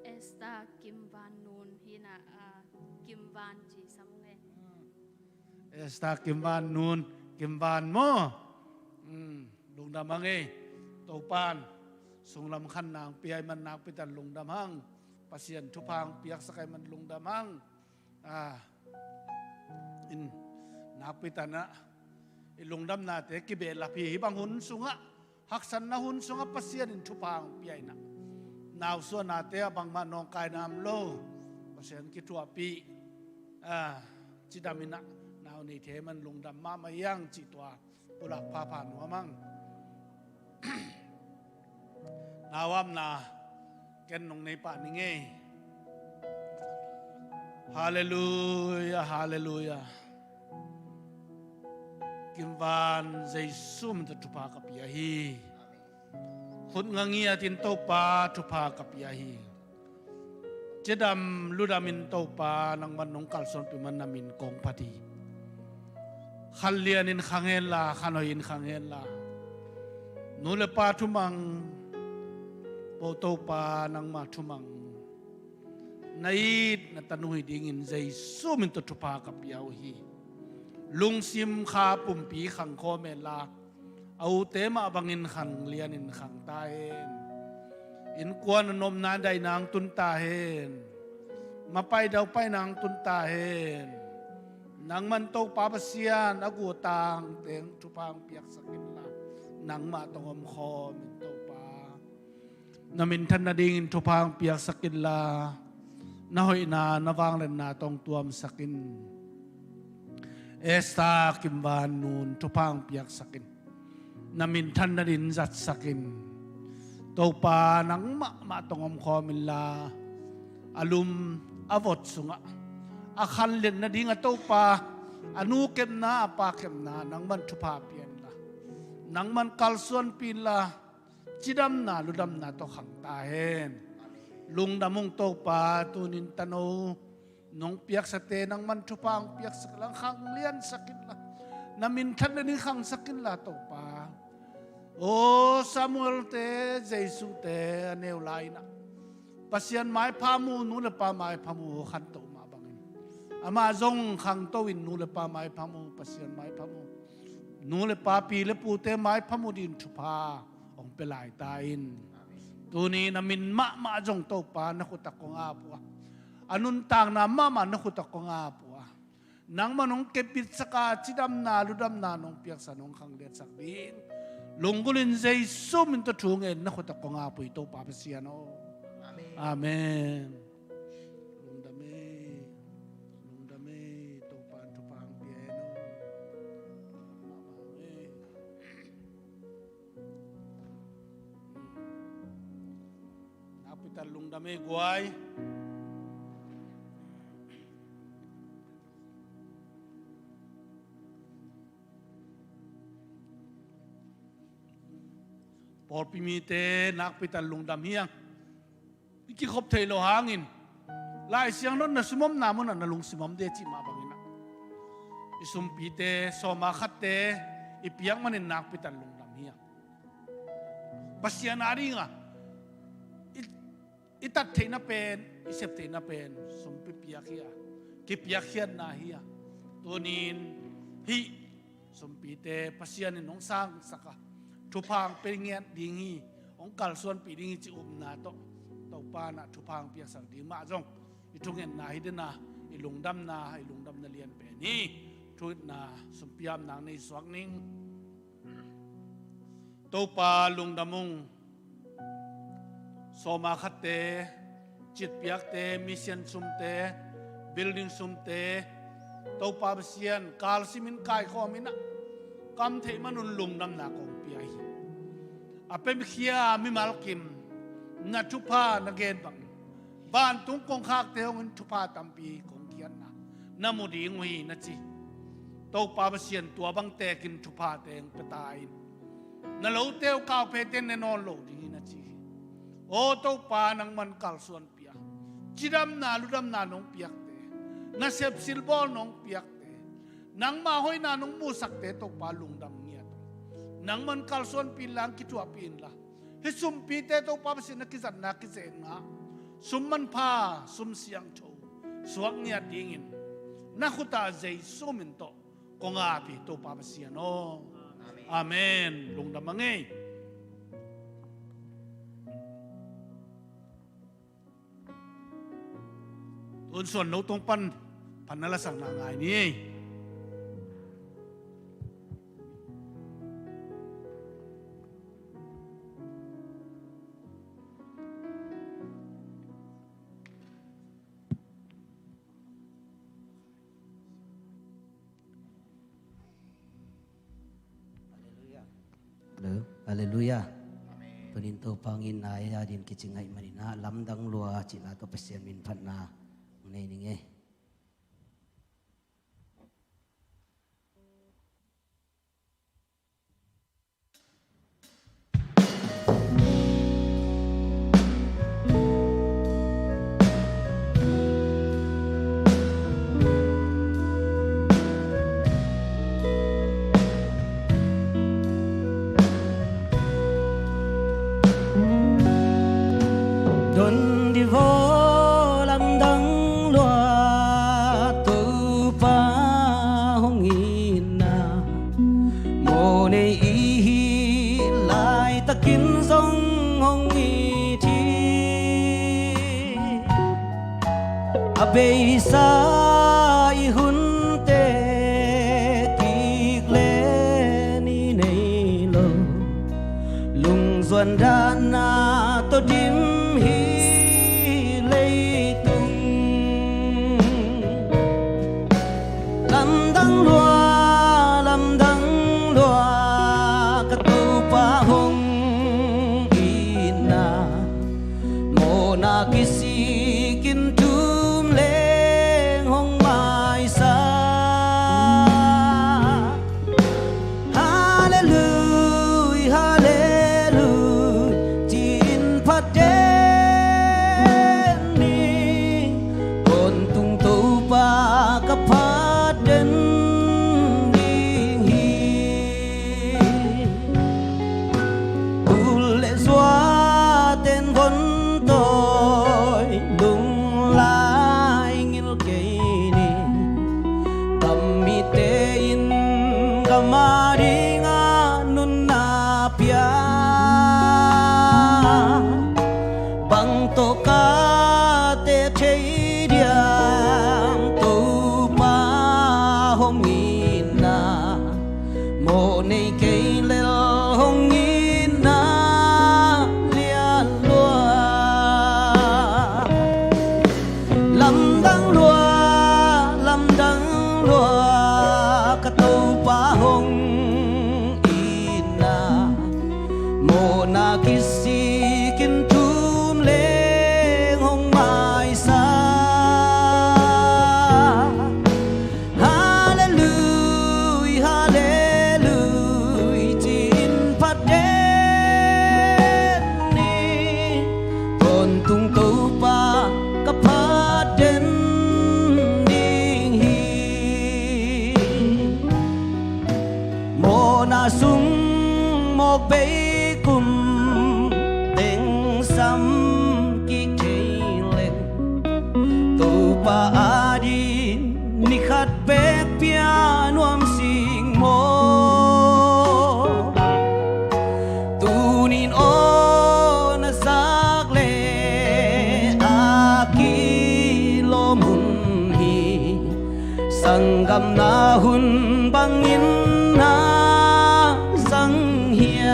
Esther Kim Van Nun hi na, a, Kim Van ci sam nge. Esther Kim Van Nun, Kim Van maw. Lungdam hang ei. Topan sunglam khan nang pia ahih man nakpi tak lungdam hang. Pasian thupha hong piaksak ahih man lungdam hang. A, in nakpi tanah i lungdamnate kibehlap hi. Hih bang hun sungah, haksatna hun sungah Pasian in thupha hong pia inah nausuahnate ah bangmah nawngkaina om lo. Pasian kithuahpih, a, cidam inah nau nei thei man lungdam mahmah hiang cih tua pulak phapha nuam hang. Nauamna ken nong nei pah ning ei. Halleluia, halleluia. Kimvan Jesu min tawh thupha ka pia hi. Khut nga ngiatin Topa thupha ka pia hi. Cidam ludamin Topa nangman nong kalsuanpih man na min kong phat hi. Khan lianin khang henla, khan hoihin khang henla, nu le pa thumang po Topa nangmah thumang na it na tanu hi dingin Jesu min tawh thupha ka pia uh hi. Lungsim kha pumpi khang khawm henla, a ute mah bangin khang lianin khang ta hen. Innkuan a nopna daina hong tun ta hen. Mapai daupaina hong tun ta hen. Nangman Topa Pasian a gu tangteng thupha hong piaksak inla, nangmah tawh hong omkhawm in Topa. Na minthan nadingin thupha hong piaksak inla, na hoihna na vangliatna tawh hong tuamsak in. Esther Kimvan Nun thupha hong piaksak in. Na minthan nadin zatsak in. Topa nangmah mah tawh hong omkhawm inla, a lum a vot sungah a khanlet nading a Topa, a nu kepna, a pa kepna nangman thupha pia inla, nangman kalsuanpih inla, cidamna ludamna tawh khang ta hen. Lungdam ung Topa, tunin tano nong piaksate nangman thupha hong piaksak inla, khang liansak inla, na minthan nading khangsak inla Topa. Aw Samuel-te, Jesu-te a neu lai-inah Pasian maipha mu, nu le pa maipha mu khanto mah bangin, amah zong khangto in nu le pa maipha mu, Pasian maipha mu, nu le pa, pi le pute maipha mu dingin thupha hong pia lai ta in. Tuni-in a min mahmah zong Topa na khut ah kong ap uh a, a nuntakna mahmah na khut ah kong ap uh a, nangman hong kepbitsak a, cidamna ludamna nong piaksak, nong khangliatsak ding lunggulhin Jesu min tawh thu ngen na khut ah kong ap uh hi Topa Pasian aw. Amen. Amen. Lungdam e. Lungdam e. Topa in thupha hong pia hen aw. Amen. Nakpi tak lungdam e guai. Pawlpi mite nakpi tak lungdam hi hang. I kikhop thei lo hangin Lai Siangtho na sum omna munah na lungsim om de cih mah bangin ah, i sumpite sawma khatte i piak manin nakpi tak lungdam hi hang. Pasian a dingah i, i tat theihna pen, i sep theihna pen sumpi piak hi a, kipiakkhiatna hi a. Tunin hih sumpite Pasian in hong sangsak a, thupha hong pia ngiat ding hi, hong kalsuanpih ding hi cih upna tawh Topa in ah thupha hong piaksak ding mah zong i thungetna hi dena, i lungdamna, i lungdamna lian pen hi. Thungetna, sumpi apna nei suak ning. Topa lungdam ung. Sawma khatte, citpiakte, mission sumte, building sumte, Topa Pasian kalsimin kaikhawmin ah, kam theih manun lungdamna kong pia hi. A pemkhia mimal kim na thupha na gen bangin vantung kongkhakte hongin thupha tampi kong khiatna na mu ding uh hi na ci. Topa Pasian, tua bang tekin thupha teng pia ta in. Na lote uh kau phete'n ne nawn lo ding hi na ci hi. Aw Topa, nangman kalsuanpih a, cidamna ludamna nong piakte, nasep silbawl nong piakte, nangma hoihna nong muhsakte Topa lungdam ngiat ung. Nangman kalsuanpih inla, kithuahpih inla, hih sumpite Topa Pasian na kizatna kizenna, sum manpha, sum siangtho suak ngiat dingin na khut ah Jesu min tawh kong ap hi Topa Pasian aw. Amen. Amen. Lungdam a ngei. Tun suan lo tong pan phatna lasakna ngai ni. Halleluia. Halleluia. Tunin Topa hong itna ei a din kici ngaih manin ah, Lamdang Lua cih la tawh Pasian min phatna hong nei ning ei. Don dih vaw, Lamdang Lua Topa hong itna, mawhnei i hih laitakin zong hong it hi. A beisa i hunte kik le ni nei lo, lungzuan dahna tawh dim hi leitung. Lamdang Lua, Lamdang Lua, ka Topa hong itna, mawhna kisik in thum Ama dingah nunna pia, bang tawh ka teh thei diam? Topa hong itna, mawh nei kei lel hong itna lian lua. Lamdang lua, lamdang lua, ka Topa hong itna, mawhna kisikin thum leng hong maisa. Hallelujah, hallelujah, ci-in phat den ni, tawntung Topa ka phat den ding hi. Mawhna sung mawk bei kum teng sam kik thei leng, Topa adin ni khat bek pia nuam sing maw? Tunin aw na zak le a kilawm hun hi, sanggamna hun bangin na zang hiam?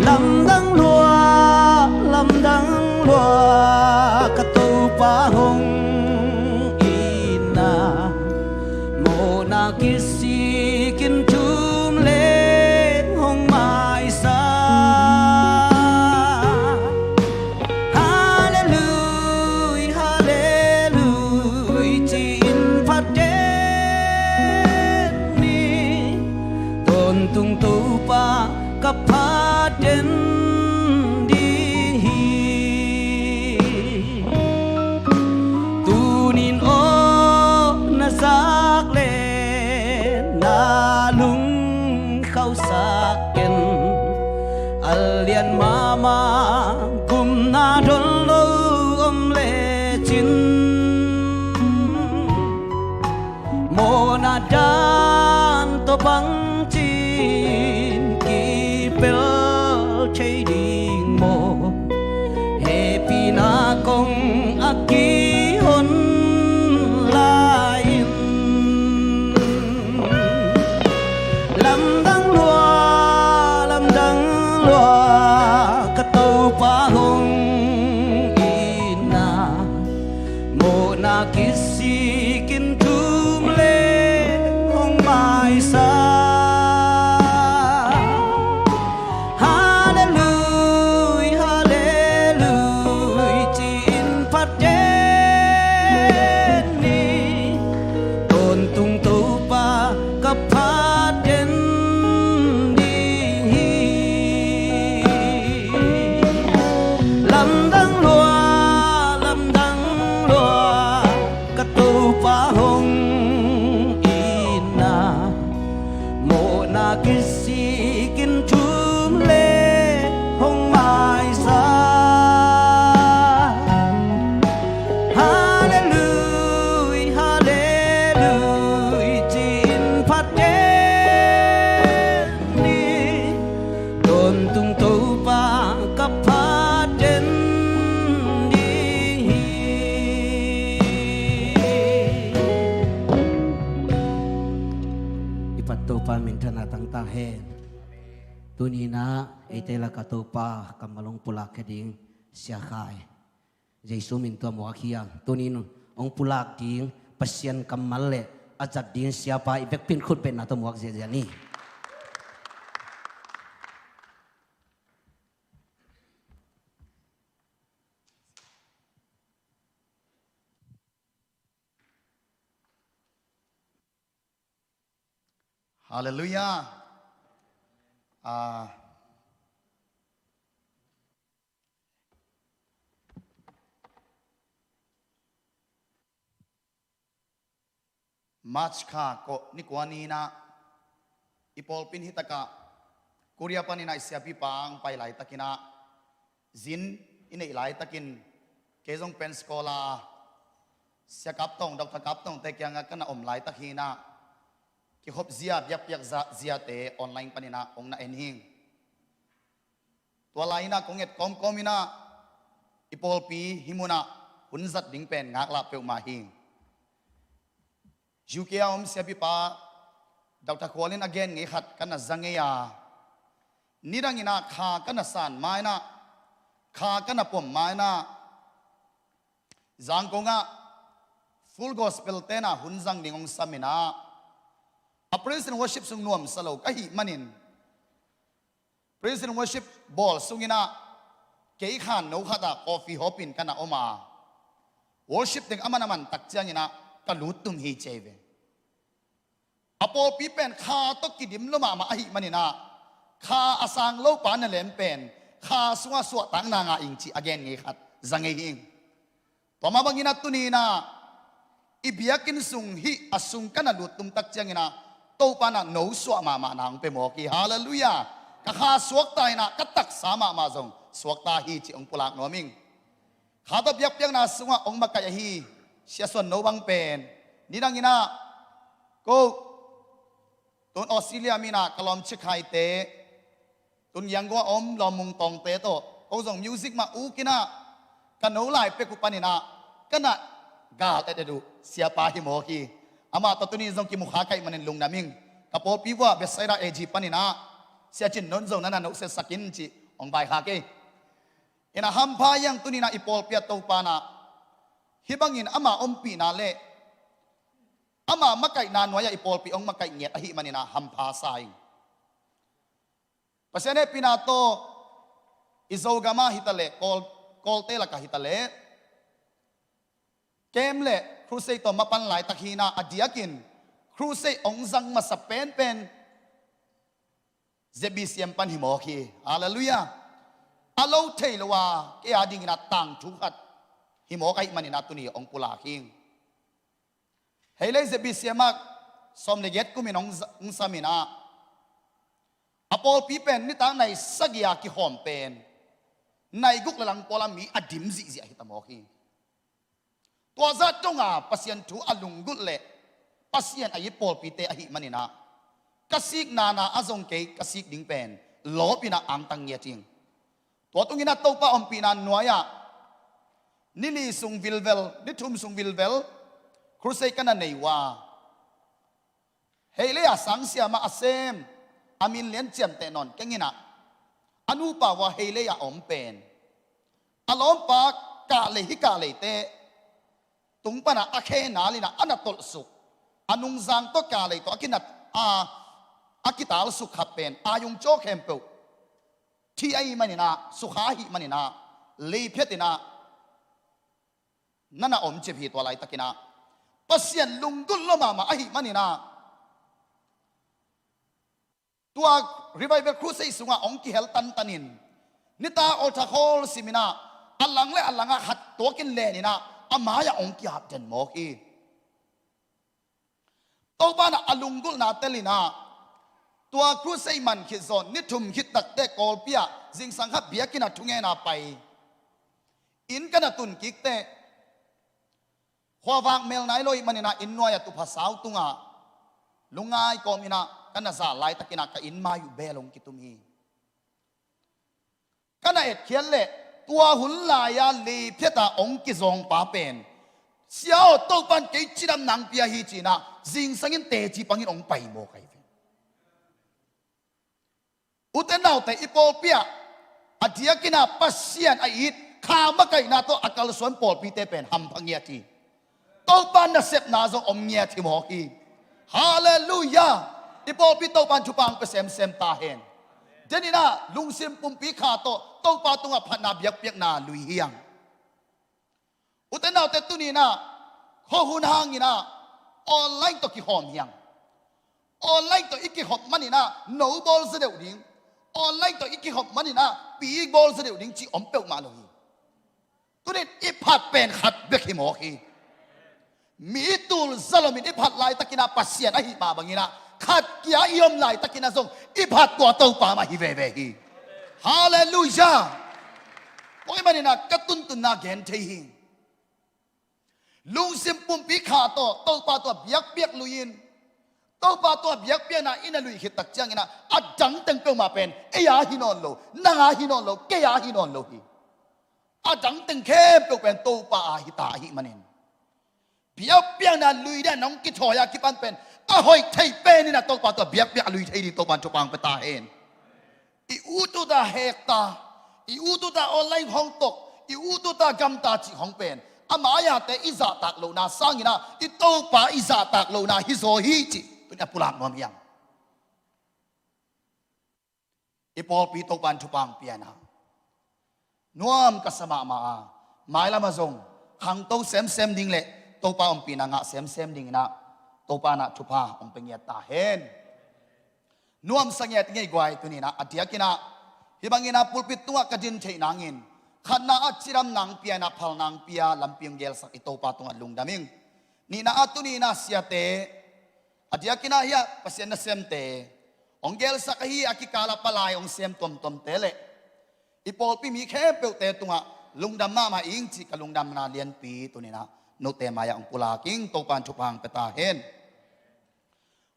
Lamdang lua, lamdang lua, ka Topa hong itna, mawhna kisikin thum leng hong maisa. Hallelujah, hallelujah, ci-in phat den ni, tawntung Topa ka phat den ding hi. Tunin aw na zak le na lungkhauhsak ken, a lian mahmah gupna dol lo om lecin, mawhna dan tawh bangci-in kipel thei ding maw? Hehpihna kong a kihon lai-in, lamdang lua, lamdang lua, ka Topa hong itna, mawhna kisikin thum leng hong maisa. Hallelujah, hallelujah, ci-in phat den ni, tawntung Topa ka phat den ding hi. Lamdang lua, lamdang lua, ka Topa hong itna, mawhna kisikin thum leng hong maisa. Hallelujah, hallelujah, ci-in phat den ni, tawntung Topa ka phat den ding hi. I Phat Topa minthanna tangtak hen. Tuni-in ah eite lakah Topa kammal hong pulak khia ding Sia Khai Jesu min tawh muak hi a, tuni-in hong pulak ding Pasian kammal le a zat ding siapa i vekpi-in khutbetna tawh muak ziahziah ni. Hallelujah. Ah, March kha kawh ni kua ni-in ah i pawlpi in hi takah Korea panin ah i siapipa hong pai laitakin ah zin i neih laitakin kei zong Pensacola Sia Kap Tawng, Doctor Kap Tawngte kiangah ka na om laitak hi inah, kikhop zia, biakpiak za-, ziate online paninah hong na en hing. Tua lai inah kong et kawmkawm inah i pawlpi hih munah hun zat ding pen ngaklah peuhmah hi. U K a om siapipa Doctor Khual in a gen ngei khat ka na za ngei a, nidang inah kha ka na san ma inah, kha ka na pom ma inah, Zangkong ah Full Gospel tenah hun zang ding hong sam inah, a praise and worship sung nuamsa lo ka hih manin, praise and worship bawl sung inah kei khan no khatah coffee hawpin ka na om a, worship teng a man a man tak ciang inah ka lut tum hi ci hi ve. A pawlpi pen kha tawh kidim lua mahmah ahih maninah, kha a sang lopa na lem pen kha sungah suahtakna ngah ing cih a gen ngei khat za ngei hi ing. Tua mah banginah tuni inah i biakinn sung hih a sung ka na lut tum tak cianginah Topa inah no suah mahmahna hong pia mawk hi. Halleluiah. Ka kha suakta inah ka taksa mahmah zong suakta hi cih hong pulak nuam ing. Kha tawh biakpiakna sungah hong makaih ahi Sia Suan No bang pen nidang inah ko tun Australia mi inah ka lawm Cikhaite, tun Yangon a om lawm Mung Tawngte tawh ko zong music mah uk inah ka no lai pek uh paninah ka na gal et et uh siapa hi mawk hi. Amah tawh tuni zong kimu kha ka hih manin lungdam ing. Ka pawlpi vuah Bethsaida A G paninah Sia Cin Non zong na na nohsetsak in cih hong vaikhak ei. Inah hampha hiang tuni inah i pawlpi ah Topa inah hih bangin ama ompihna le ama makaihna nuai-ah i pawlpi hong makaih ngiat ahih maninah hampha sa ing. Pasian hehpihna tawh i Zogam ah hi taleh, Kawl, Kawlte lakah hi taleh, camp le crusade tawh mapan laitak hi inah a diakin crusade hong zang masa penpen Z B C M pan hi mawk hi. Halleluiah. A lo thei lo a kei a dingin a tangthu khat hi mawk ahih maninah tuni hong pulak hi ing. Hei lei Z B C M ah sawm le giat kumin hong za-, hong sam inah a pawlpi pen nitak nai sagih a kihawm pen nai guk le lang pawl a mi a dim zihziah hi ta mawk hi. Tua zah donga Pasian thu a lunggulh le Pasian a it pawlpite ahih maninah ka sikna na a zong kei ka sik ding pen lawp inah angtang ngiat ing. Tua tunginah Topa ompihna nuai-ah ni li sung vilvel, ni thum sung vilvel crusade ka na nei uh a, Heilei a sangsiam ah a sem a min lian ciamteh nawn keng inah a nupa vua Heilei a om pen a lawmpa Kahlei hi Kahleite tung panah a khe nal inah a na tolhsuk a nungzang tawh Kahlei tawh a kinat a, a kitalsuk khat pen a yung caw khempeuh thi ahih maninah sukha ahih maninah leiphiat inah na na om cip hi tua laitakinah Pasian lunggulh lua mahmah ahih maninah tua Revival Crusade sungah hong kihel tantanin nitak altar call siminah a lang le a langah khat tuakin leninah a mai-ah hong kihap den mawk hi. Topa inah a lunggulhna telinah tua crusade man khit zawn ni thum khit takte Kawlpi ah zingsang khat biakinn ah thungena pai inn ka na tun kik teh khuavak mel nai lo ih maninah inn nuai-ah tuphasau tungah lungngai kawm inah ka na zal laitakinah ka inn mai uh bel hong kitum hi. Ka na etkhiat leh tua hun lai-a leiphiat a hong kizawngpa pen Sia aw, Topa in kei cidam nang pia hi cinah zingsangin teci pangin hong pai mawk ahi ve. Ute naute i pawlpi ah a diakinah Pasian a it kha makaihna tawh a kalsuan pawlpite pen hampha ngiat hi. Topa nasepna zong om ngiat hi mawk hi. Halleluiah. I pawlpi Topa in thupha hong pia semsem ta hen. Deninah lungsim pumpi kha tawh Topa tungah phatna biakpiakna lui hiang. Ute naute tuninah khuahun hanginah online tawh kihawm hiang. Online tawh i kihawm maninah no bawl za deuh ding, online tawh i kihawm maninah pi bawl za deuh ding cih om peuhmah lo hi. Tunin i phat pen khat bek hi mawk hi. Mi tul zalomin i phat laitakinah Pasian ahih mah banginah khat kia i om laitakinah zong i phat tua Topa mah hi veve hi. Halleluiah. Tua ih maninah ka tuntunna gen thei hi. Lungsim pumpi kha tawh Topa tungah biakpiak lui-in, Topa tungah biakpiakna i na lui khit tak ciangin ah, a dang teng peuhmah pen ei a hi nawn lo, nang a hi nawn lo, kei a hi nawn lo hi. A dang teng khempeuh pen Topa a hi ta ahih manin, biakpiakna lui ding a nong kithawi a kipan pen a hoih thei pen in ah Topa tungah biakpiak a lui thei ding Topa in thupha hong pia ta hen. I ut ut a hek ta, i ut ut a online hong tok, i ut ut a gamta cih hong pen, a mai-ate i zahtak lohna sangin ah i Topa i zahtak lohna hi zaw hi cih tuni a pulak nuam hi hang. I pawlpi Topa in thupha hong pia in ah, nuam ka sa mahmah a, mailam ah zong khangto semsem ding le Topa ompihna ngah semsem dingin ah Topa in ah thupha hong pia ngiat ta hen. Nuamsa ngiat i ngei guai tuni in ah, a diakin ah hih bangin ah pulpit tungah ka din theih nangin, khatna ah cidam nang pia in ah, phal nang pia, lampi hong gelsak i Topa tungah lungdam ing. Nihna ah tuni in ah siate, a diakin ah hiah Pasian nasemte hong gelsak ahi, a kikal ah palai hong sem tuamtuamte le i pawlpi mi khempeuhte tungah lungdam mahmah ing cih ka lungdamna lianpi tuni in ah note mai-ah hong pulak ing. Topa in thupha hong pia ta hen.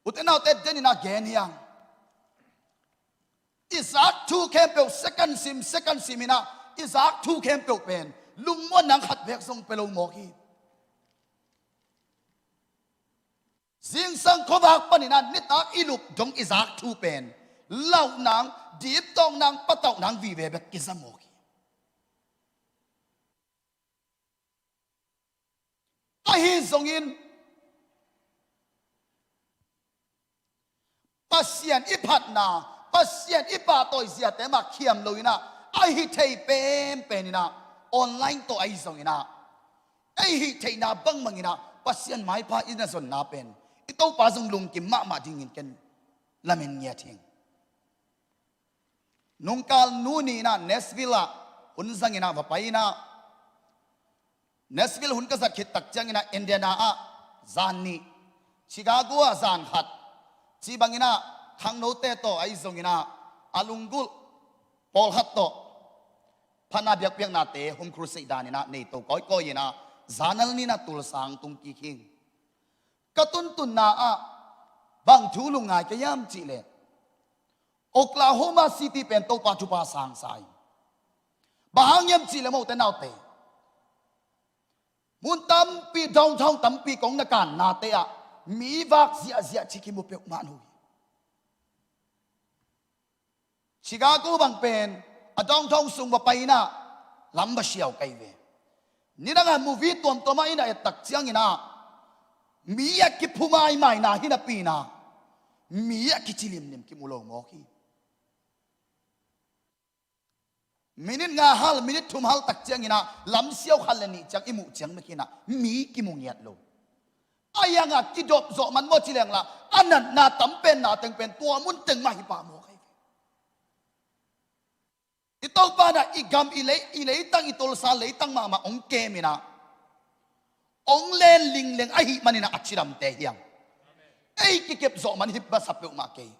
Ute naute, den in ah gen hi hang. I zak thu khempeuh, second sim second sim in ah i zak thu khempeuh pen lungmuanna khat beek zong pia lo mawk hi. Zingsang khuavak panin ah nitak i lup dong i zak thu pen lauh nang, diptawk nang, patauh nang vive bek kiza mawk hi. Ahi zongin Pasian i phatna, Pasian i pahtawi ziate mah khiam lo in ah, a hi thei penpen in ah, online tawh ahi zongin ah, ei hih theihna bangmah in ah Pasian maipha i na zonna pen i Topa zong lungkim mahmah dingin ken lamen ngiat hing. Nungkal nu ni in ah Nashville ah hun zangin ah va pai in ah, Nashville hun ka zat khit tak ciangin ah Indiana ah zan nih, Chicago ah zan khat, ci bangin ah khangnote tawh ahi zongin ah a lunggulh pawlkhat tawh phatna biakpiaknate home crusade danin ah nei to kawikawi in ah, zanal ni in ah Tulsa hong tung kik hing. Ka tuntunna ah bang thu lungngai ka hiam cih leh, Oklahoma City pen Topa thupha sang sa hi. Bang hang hiam cih leh, mote naute, mun tampi, downtown tampi kong na kannate ah mi vak ziahziah ci kimu peuhmah uh hi. Chicago bang pen a downtown sung va pai in ah lam va siau kei ve. Nidang a movie tuamtuam ah i na et tak ciangin ah mi a kiphu maimaina hi napi in ah mi a kici limlim kimu lo mawk hi. Minit nga hal, minit thum hal tak ciangin ah lam siau khat le nih ciang i muh ciang bek in ah mi kimu ngiat lo. A hiang a kidop zawh man maw ci leng lah, a natna tampenna teng pen tua mun teng mah hi pah mawk ahi ve. I Topa in ah i gam, i lei, i leitang, i Tulsa leitang mahmah hong kem in ah hong len lingleng ahih manin ah a cidamte hi hang. Ei kikep zawh man hi masa peuhmah kei.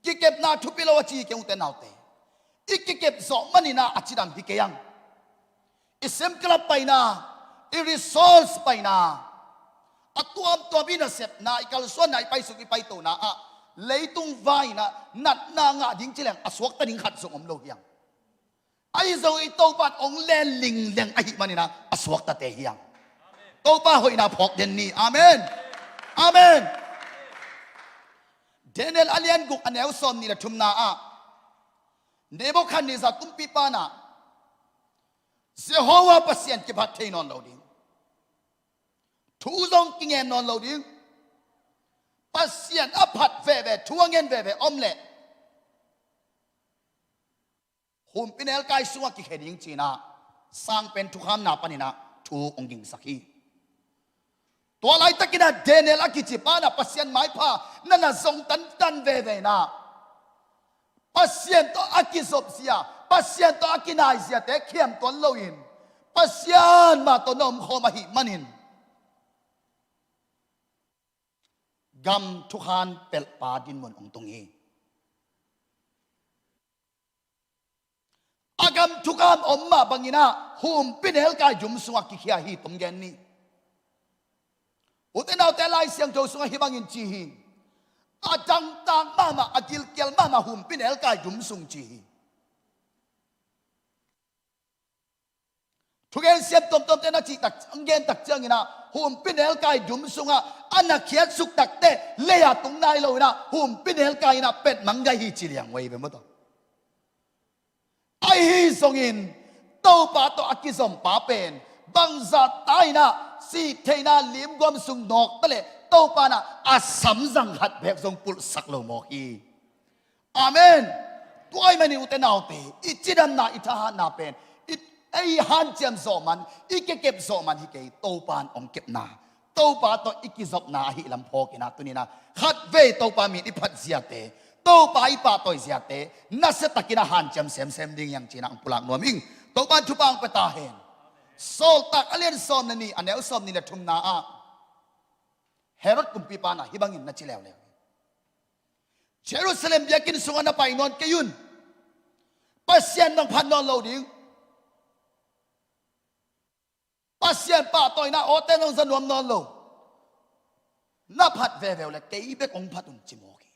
Kikepna thupi lo a ci kei, ute naute. I kikep zawh manin ah a cidam hi kei hang. I sem club paina, i resource paina, a tuamtuam i nasepna, i kalsuanna, i paisuk, i paitona ah leitung vai in ah natna ngah ding ci leng a suakta ding khat zong om lo hi hang. Ahi zong i Topa in hong len lingleng ahih manin ah a suaktate hi hang. Topa hoihna phawk den ni. Amen. Amen. Daniel a lian guk, a neu sawm nih le thumna ah Nebuchadnezzar kumpipa in ah Jehovah Pasian kiphat thei nawn lo ding, thu zong kingen nawn lo ding, Pasian a phat veve, thu a ngen veve om leh humpinelkai sungah kikhia ding ci in ah sangpen thukhamna panin ah thu hong gingsak hi. Tua laitakin ah Daniel a kici pa in ah Pasian maipha na na zong tantan veve in ah, Pasian tawh a kizopzia, Pasian tawh a kinaiziate khiam tuan loin Pasian mah tawh na omkhawm ahih manin gam thukhan pelhpa dinmun hong tung hi. A gam thukham om mah bangin ah humpinelkai jum sungah kikhia hi, tom gen ni. Ute naute, Lai Siangtho sungah hih bangin ci hi. A dangtak mahmah, a gilkial mahmah humpinelkai dum sung ci hi. Thugen siam tuamtuamte na cih tak, a gen tak ciangin ah, humpinelkai dum sungah a na khiatsuk takte lei-a tung nai lo in ah, humpinelkai in ah petmang gai hi ci liang uh ahi ve maw taw. Ahi zongin Topa tawh a kizompa pen bangzah ta in ah, sihtheihna limguam sung nawk ta leh Topa in ah a samzang khat beek zong pulhsak lo mawk hi. Amen. Tua ahih manin ute naute, i cidamna, i thahatna pen, i, ei hanciam zawh man, i kekep zawh man hi kei, Topa in hong kepna, Topa tawh i kizopna ahih lam phawk in ah, tuni in ah khatvei Topa min i phat ziate, Topa i pahtawi ziate nasia takin ah hanciam semsem ding hi hang ci in ah hong pulak nuam ing. Topa in thupha hong pia ta hen. Sawltak a lian sawm le nih, a neu sawmnih le thumna ah Herod kumpipa in ah hih bangin na ci leuleu hi. Jerusalem biakinn sungah na pai nawn kei un. Pasian nong phat nawn lo ding. Pasian pahtawina awte nong za nuam nawn lo. Na phat veve uh leh kei bek hong phat un ci mawk hi.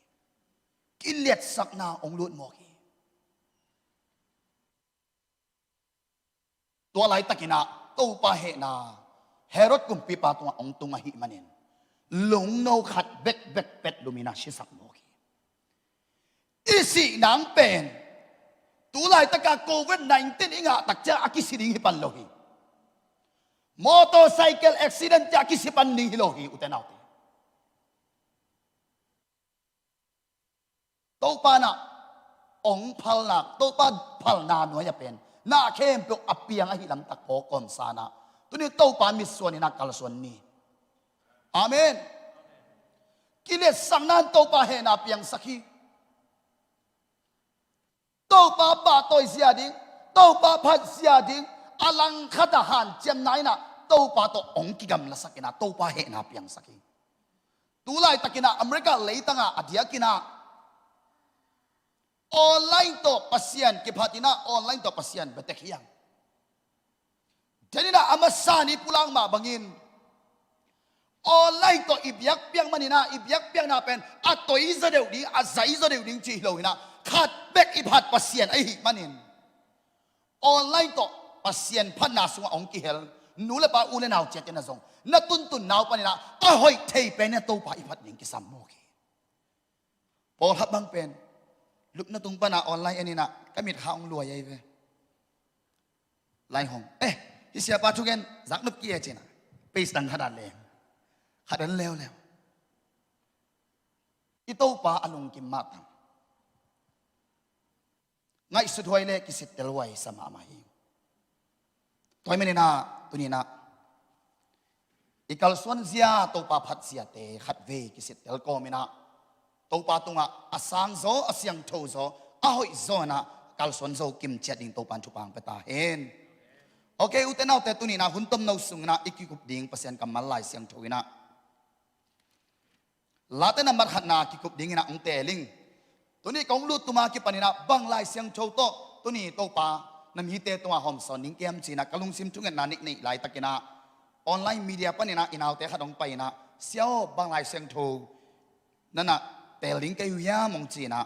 Kiliatsakna hong lut mawk hi. Tua laitakin ah Topa hehna Herod kumpipa tungah hong tung ahih manin, lungno khat bekbek pet lum in ah sisak mawk hi. I sih nang pen tu laitaka covid nineteen i ngah tak ciang a kisi ding hi pan lo hi. Motorcycle accident ciang a kisi pan ding hi lo hi, ute naute. Topa in ah hong phalna, Topa phalna nuai-ah pen na khempeuh a piang ahih lamtak phawk kawmsa in ah, tuni Topa mitsuan in ah kalsuan ni. Amen. Kiliatsakna in Topa hehna piangsak hi. Topa pahtawi zia ding, Topa phat zia ding, a langkhat ah hanciamna in ah Topa tawh hong kigamlasak in ah Topa hehna piangsak hi. Tu laitakin ah America leitang ah a diakin ah online tawh Pasian kiphat in ah online tawh Pasian biatek hi hang. Denin ah a masa ni pulak mah bangin online tawh i biakpiak manin ah, i biakpiakna pen a toizaw deuh ding, a zaizaw deuh ding ci hi lo in ah, khat bek i phat Pasian ahih manin online tawh Pasian phatna sungah hong kihel nu le pa, u le nau ciatciat na zong, na tuntunna uh panin ah a hoih thei pen a Topa i phat ding kisam mawk hi. Pawlkhat bang pen lupna tung pan ah online en in ah, ka mitkha hong luai ahi ve. Lai hong, eh, hih siapa thugen zaknop ki e ci in ah, page dang khat ah leng, khat en leuleu. I Topa a lungkim mah tam. Ngaihsut huai le kisittel huai sa mahmah hi. Tua ahih manin ah tuni in ah i kalsuan zia, Topa phat ziate khatvei kisittel kawm in ah, Topa tungah a sangzaw, a siangthozaw, a hoihzaw in ah kalsuan zo kimciat ding Topa in thupha hong pia ta hen. Ok, ute naute, tuni in ah hun tomno sung in ah i kikup ding Pasian kammal Lai Siangtho in ah, Late nambat khatna kikup dingin ah hong teel ing. Tuni kong lut tuma kipanin ah bang Lai Siangtho tawh tuni Topa na mite tungah hawmsawn ning kiam ci-in ah ka lungsim thungetna neihneih laitakin ah online media panin ah i naute khat hong pai-in ah, "Sia aw, bang Lai Siangtho na na teel ding ka hi uh hiam?" hong ci-in ah,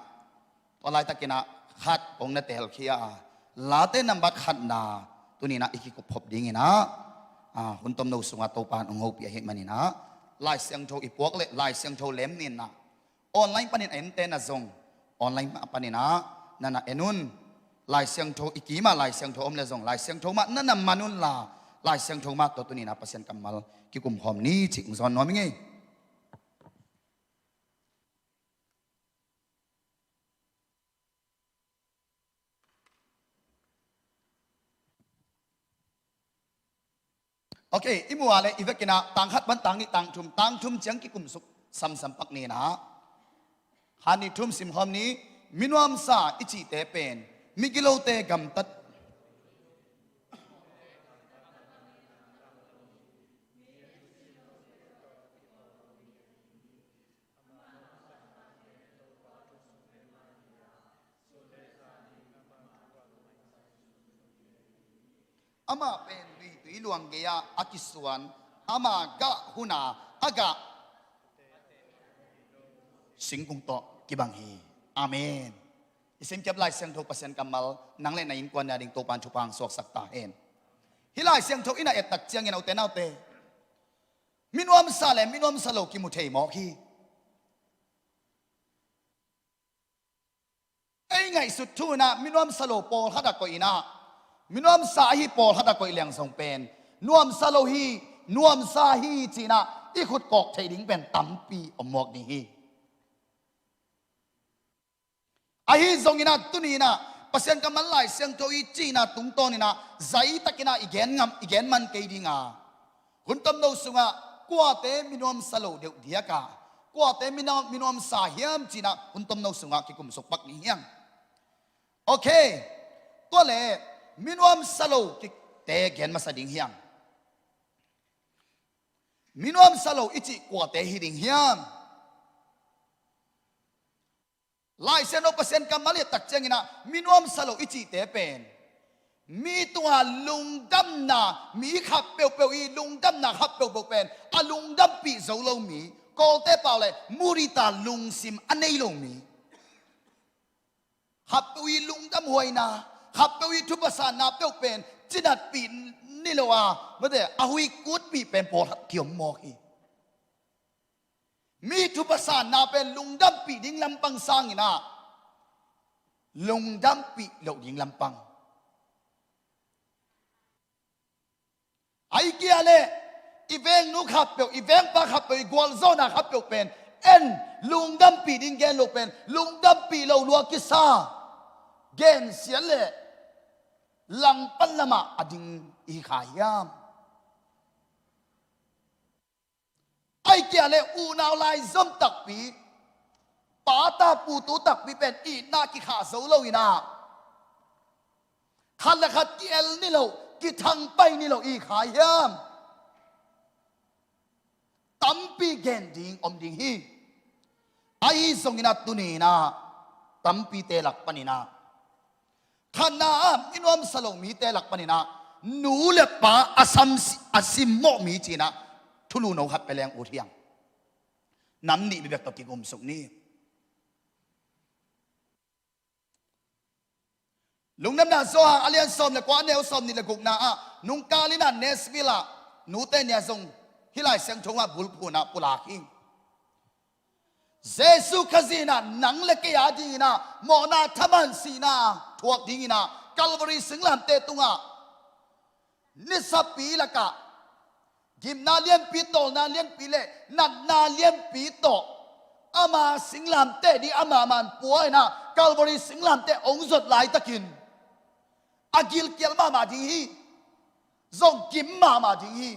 tua laitakin ah khat kong na teelkhia a, Late nambat khatna tuni-in ah i kikup khop dingin ah, ah, hun tomno sungah Topa in hong hopih ahih manin ah, Lai Siangtho i puak leh Lai Siangtho lem ni-in ah, online panin a ente na zong online mah panin ah na na en un. Lai Siangtho i kim ah Lai Siangtho om leh zong Lai Siangtho mah na na man unla, Lai Siangtho mah tawh tuni-in ah Pasian kammal kikum khawm ni cih hong zawn nuam ing ei. Ok, i muh a leh i vekin ah tang khat pan tang nih, tang thum, tang thum ciang kikum suk samsam pak ni-in ah, khat nih thum sim khawm ni. Minuamsa i cihte pen migilote gamtat Amah pen duitui luang gei-ah a kisuan, ama gah hun a a gah singkung tawh kibang hi. Amen. I simkhiat Lai Siangtho Pasian kammal nang le na innkuan a ding Topa'n thupha hong suaksak ta hen. Hih Lai Siangtho in a et tak ciangin, a ute naute, minuamsa le minuamsa lo kimu thei mawk hi. Ei ngaihsut thu in ah minuamsa lo pawlkhat a koih in ah, minuamsa ahi pawlkhat a koih leng zong pen nuamsa lo hi, nuamsa hi ci-in ah i khut kawk theih ding pen tampi om mawk ding hi. Ahi zongin ah tuni in ah Pasian kammal Lai Siangtho i cih in ah tungtawn in ah zai takin ah i gen ngam, i gen man kei ding a, hun tomno sungah kuate minuamsa lo deuh diak a, kuate minuam, minuamsa hiam ci-in ah hun tomno sungah kikum suk pak ni hiang. Ok. Tua leh minuamsa lo kikte gen masa ding hiang. Minuamsa lo i cih kuate hi ding hiam? Lai Siangtho Pasian kammal i et tak ciangin ah minuamsa lo i cihte pen mi tungah lungdamna, mi khat peuhpeuh i lungdamna khat peuhpeuh pen a lungdampih zo lo mi, Kawlte pau le murita lungsim a nei lo mi, khat peuh i lungdam huaina, khat peuh i thupha sanna peuh pen cinatpih ni lo a, mate, a huih kutpih pen pawlkhat kiom mawk hi. Mi thupha sanna pen lungdampih ding lampang sangin ah lungdampih loh ding lampang. Ahih kei leh i vengnu khat peuh, i vengpa khat peuh, i gualzawhna khat peuh pen en, lungdampih ding gen lo pen lungdampih lo lua kisa, gensiat le langpan lamah a ding i hi kha hiam? Ahih kei leh unau laizom takpi, pata putu takpi pen itna kikhah zo lo in ah, khat le khat ki-el ni lo, kithangpai ni lo i hi kha hiam? Tampi gen ding om ding hi. Ahi zongin ah tuni in ah tampite lak panin ah, khatna ah minuamsa lo mite lak panin ah nu le pa a sam si-, a simmawh mi ci-in ah thulu no khat pia leng ut hiang. Nam nih bibek tawh kikum suk ni. Lungdamna Johan a lian sawm le kua, a neu sawm nih le gukna ah nungkal in ah Nashville ah nute nia zong hih Lai Siangtho ah bulphuh in ah pulak hi. Jesu Khazih in ah nang le kei a dingin ah mawhna thaman sihna thuak dingin ah Calvary singlamteh tungah nisapi lakah gimna lianpi, tawlna lianpi le natna lianpi tawh ama singlamteh ding ama man pua in ah Calvary singlamteh hong zot laitakin a gilkial mahmah ding hi. Zong kim mahmah ding hi.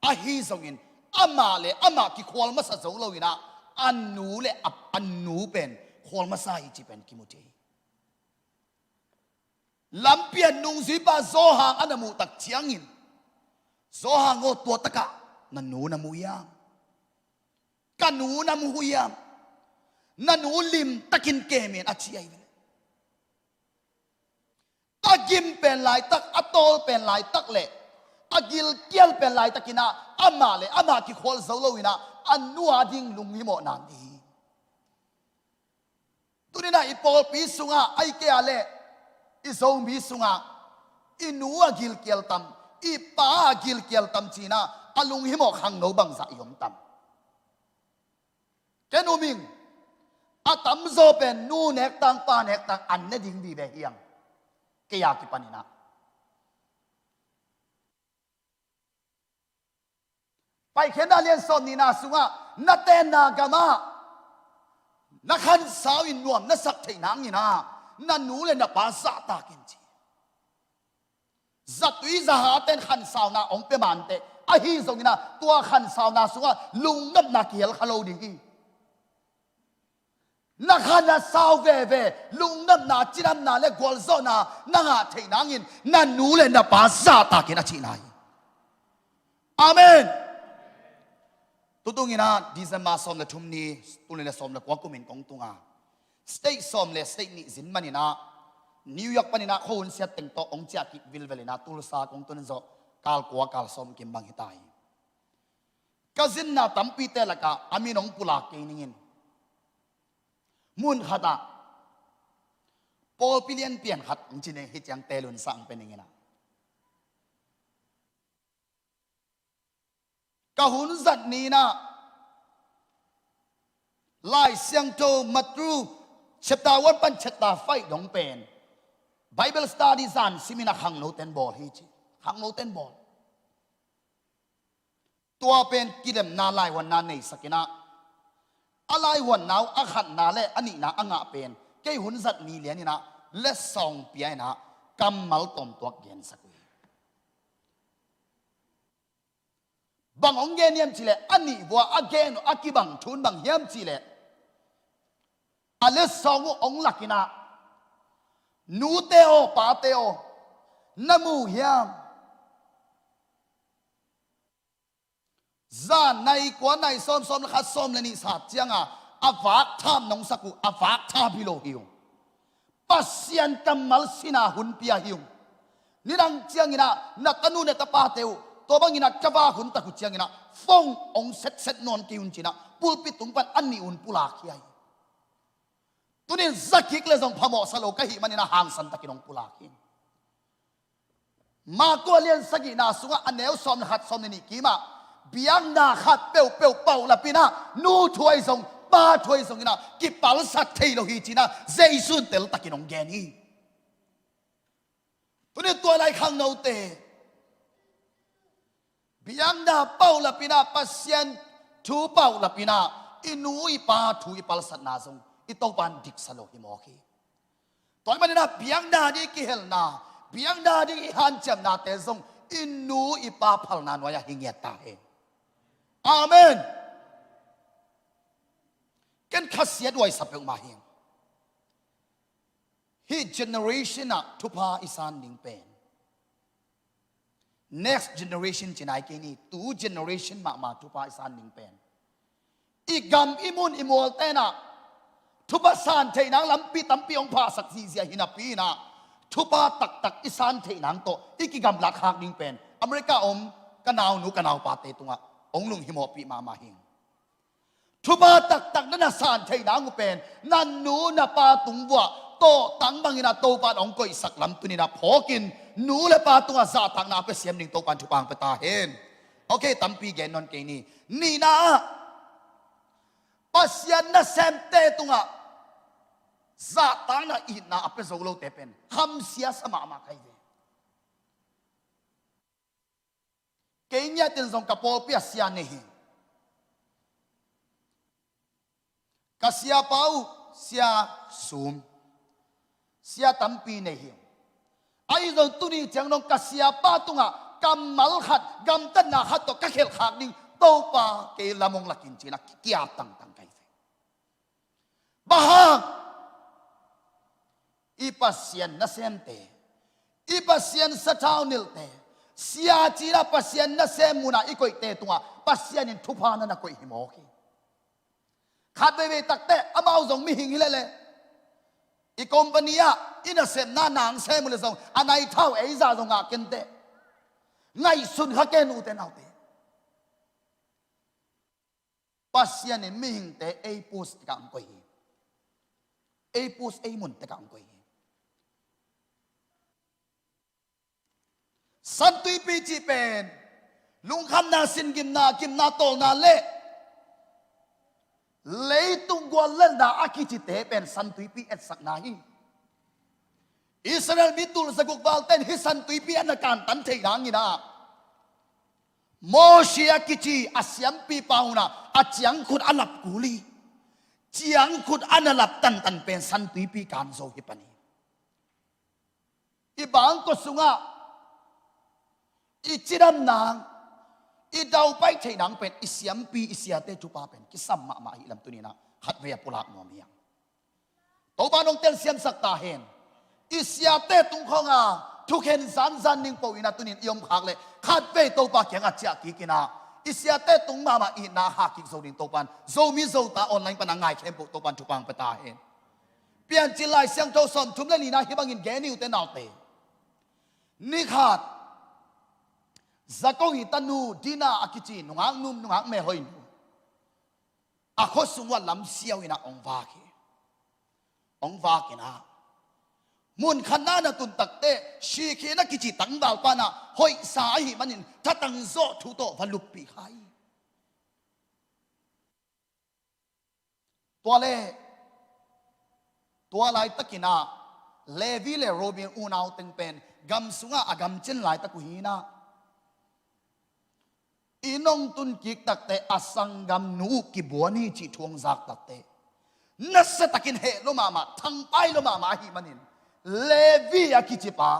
Ahi zongin amah le amah kikhual masa zo lo in ah a nu le a, a nu pen khual masa hi ci pen kimu thei hi. Lampi ah nungzuipa Johan a na muh tak ciangin, Johan aw, tua takah na nu na mu hiam? Ka nu na mu hiam? Na nu limtakin kem in a ci ahi ve. A gim pen laitak, a tawl pen laitak le a gilkial pen laitakin ah amah le amah kikhual zo lo in ah a nu a ding lunghimawh nan ding hi. Tuni in ah i pawlpi sungah, ahih kei leh i Zomi sungah i nu a gilkial tam, i pa a gilkial tam ci-in ah a lunghimawh khangno bangzah i om tam? Ken um ing, a tamzaw pen nu nektang pa nektang an ne ding vive hiang. Kei a kipanin ah Paikhiatna lian sawm nihna sungah na tenna gamah na khansau in nuam na sak theih nangin ah na nu le na pa zahtak in ci. Zatui zahate'n khansauna hong pia manteh, ahi zongin ah tua khansauna sungah lungdamna kihel kha lo ding hi. Na khan a sau veve, lungdamna, cidamna le gualzawhna na ngah theih nangin na nu le na pa zahtakin a cihna hi. Amen. Tutung in ah December sawm le thum ni, tul nih le sawm le kua kumin kong tunga state sawm le state nih zin manin ah New York panin ah khuahun siat teng tawh hong ciah kik vilvel in ah Tulsa kong tun zawh kal kua kal sawm kim bang hi ta hi. Ka zinna tampite lakah a min hong pulak kei ning in. Mun khatah pawlpi lianpian khat hong ci ning, hih ciang telun sang pe ning in ah. Ka hun zat ni-in ah Lai Siangtho Matthew chapter one pan chapter five dong pen Bible study zan simin ah khangnote'n bawl hi ci. Khangnote'n bawl. Tua pen kilemna laihuanna neisak in ah, a laihuanna uh a khatna le a nihna a ngah pen kei hun zat ni lian in ah letsong pia in ah kammal tawmtuak gensak uh hi. Bang hong gen hiam cih leh, a nih vua a gen uh a kibang thu in bang hiam cih leh, a letsong uh hong lak in ah, nute aw, pate aw, na mu hiam? Zan nai kua, nai sawm, sawm le khat, sawm le nih sat ciang a, a vaktham nong sak uh, a vaktham hi lo hi ung. Pasian kammal sin a hun pia hi ung. Nidang ciangin ah na tanu na tapate uh tua bangin ah ka vak hun tak uh ciangin ah phone hong setset nawn kei un ci-in ah pulpit tung pan a nih un pulak hi a hi. Tuni-in za kik leh zong phamawh sa lo ka hih manin ah hangsan takin hong pulak hi. Marka lian sagihna sungah a neu sawm le khat, sawm le nih kimah, biakna khat peuhpeuh paulap in ah, nu thu ahi zong, pa thu ahi zongin ah kipalsat thei lo hi ci-in ah Jesu in teltakin hong gen hi. Tuni tua lai khangnote, biakna paulap in ah, Pasian thu paulap in ah, i nu i pa thu i palsatna zong i Topa in diksa lo hi mawk hi. Tua ahih manin ah biakna ding i kihelna, biakna ding i hanciamnate zong i nu i pa phalna nuai-ah hi ngiat ta hen. Amen. Ken khasiathuai sa peuhmah hi. Hih generation ah thupha i san ding pen, next generation ci nai kei ni, tu generation mahmah thupha i san ding pen, i gam i mun i mualte'n ah thupha san theih nang lampi tampi hong phahsak zihziah hi napi in ah, thupha taktak i san theih nang tawh i kigamlat khak ding pen America om ka naunu ka naupate tungah hong lunghimawhpih mahmah hi. Thupha taktak na na san theih nang uh pen na nu na pa tung vuah tawhtang bangin ah Topa in hong koihsak lam tuni-in ah phawkin, nu le pa tungah zahtakna a pia siam ding Topa in thupha hong pia ta hen. Okay, tampi gen nawn kei ni. Nihna ah, Pasian nasemte tungah zahtakna, itna a pia zo lote pen khamsia sa mahmah ka hi ve. Kei ngiat in zong ka pawlpi ah sia nei hi. Ka siapa uh, sia sum, sia tampi nei hi. Ahi zong tuni ciang dong ka siapa tungah kammal khat, gamtatna khat tawh ka khelh khak ding Topa, kei lam hong lak in ci-in ah ki-ap tangtang ka hi ve. Bang hang? I Pasian nasemte, i Pasian sathau nilhte, sia ci-in ah Pasian nasem munah i koihte tungah Pasian in thupha na na koih hi mawk hi. Khat veivei takteh amau zong mihing hi leh leh, i company ah i nasepna nang sem uh leh zong a naithau ei zah zong ngah kenteh, ngaihsun kha ken, ute naute. Pasian in mihingte ei post tekah hong koih hi. Ei post, ei mun tekah hong koih hi. Santuipi cih pen lungkhamna, singimna, gimna, tawlna le leitung guallelhna a kicite pen santuipi etsakna hi. Israel mi tul zaguk valte in hih santuipi a na kantan theih nangin ah, Moses a kici a siampipa hun ah a ciangkhut a lap kul hi. Ciangkhut a na lap tantan pen santuipi kan zo hi pan hi. I bangkua sungah i cidam nang, i daupai theih nang pen i siampi, i siate thupha pen kisam mahmah ahih lam tuni-in ah khatvei a pulak nuam hi hang. Topa in hong telsiamsak ta hen. I siate tung khawng a thukhen zanzan ding po-in ah tuni-in i om khak leh khatvei Topa kiangah ciah kik in ah, i siate tung mahmah itna hah kik zo ding Topa in, Zomi Zota online pan a ngai khempeuh Topa in thupha hong pia ta hen. Piancil Lai Siangtho sawmthum le nihna hih bangin gen hi, ute naute. Ni khat Jakob ii tanu Dina a kici nungak nu, nungak mehoi nu a khua sung uah lamsiau in ah hong vak hi. Hong vak in ah mun khat na na tun takteh Shikhin a kici tangvalpa in ah hoihsa ahih manin thatang zawh thu tawh va luppih kha hi. Tua leh tua laitakin ah Levi le Reuben unau teng pen gam sungah a gamcin laitak uh hi in ah, inn hong tun kik takteh a sanggamnu uh kibuan hi cih thu hong zak takteh nasiatakin heh lua mahmah, thangpai lua mahmah ahih manin Levi a kicipa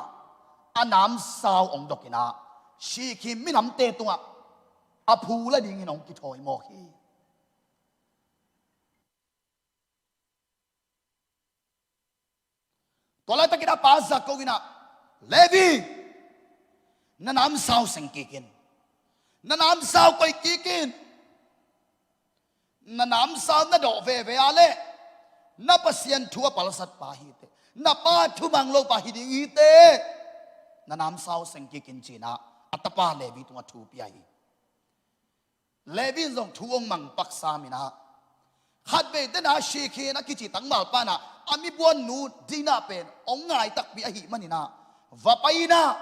a namsau hong dok in ah Shikhin minamte tungah a phu la dingin hong kithawi mawk hi. Tua laitakin a pa Jakob in ah, "Levi, na namsau seng kik in, na namsau koih kik in. Na namsau na dawh veve a leh na Pasian thu a palsat pa hi teh, na pa thumang lo pa hi ding hi teh, na namsau seng kik in," ci in ah a tapa Levi tungah thu pia hi. Levi in zong thu hong mang paksa in ah, khatvei teh in ah Shikhin a kici tangvalpa in ah a mibuannu Dina pen hong ngai takpi ahih manin ah va pai in ah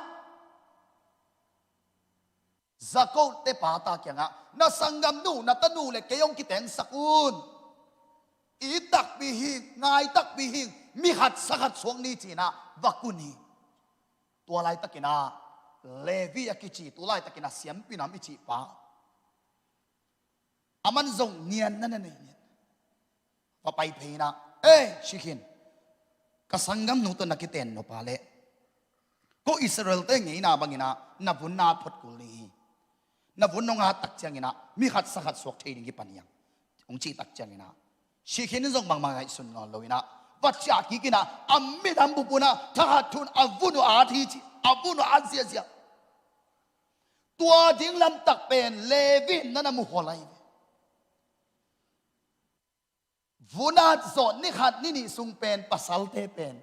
Jakob te pa ta kiangah, "Na sanggamnu, na tanu le kei hong kitengsak un. It takpi hi ing, ngai takpi hi ing, mi khat sa khat suak ni," ci in ah va kun hi. Tua laitakin ah Levi a kici, tu laitakin a siampi nam i cih pa, aman zong nian na na nei in va pai phei in ah, "Ei Shikhin, ka sanggamnu tawh na kiten nop a leh ko Israel-te ngeina bangin ah na vun na phot kul ding hi. Na vun hong at tak ciangin ah mi khat sa khat suak thei ding hi pan hi hang," hong cih tak ciangin ah Shikhin in zong bangmah ngaihsun nawn lo in ah va ciah kik in ah a minam bup un ah thakhat thu in a vun uh at hi ci, a vun uh at ziahziah. Tua ding lamtak pen Levi in na na mukhol ahi ve. Vun at zawh ni khat ni nih sung pen pasalte pen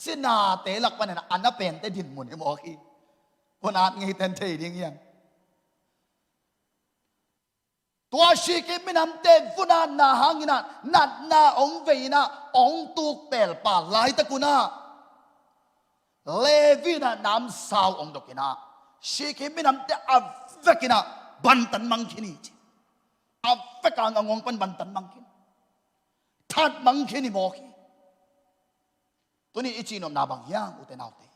cinate lak panin a na pente dinmun hi mawk hi. Vun at ngeiten thei ding hi hang. Tua Shikhin minamte vun atna hangin ah natna hong vei in ah hong tukpelpal laitak un ah Levi in ah namsau hong dok in ah Shikhin minamte a vek in ah bantan mang khin hi ci. A vek a ngawng pan bantan mang khin, that mang khin hi mawk hi. Tuni i cihnopna bang hiam, ute naute?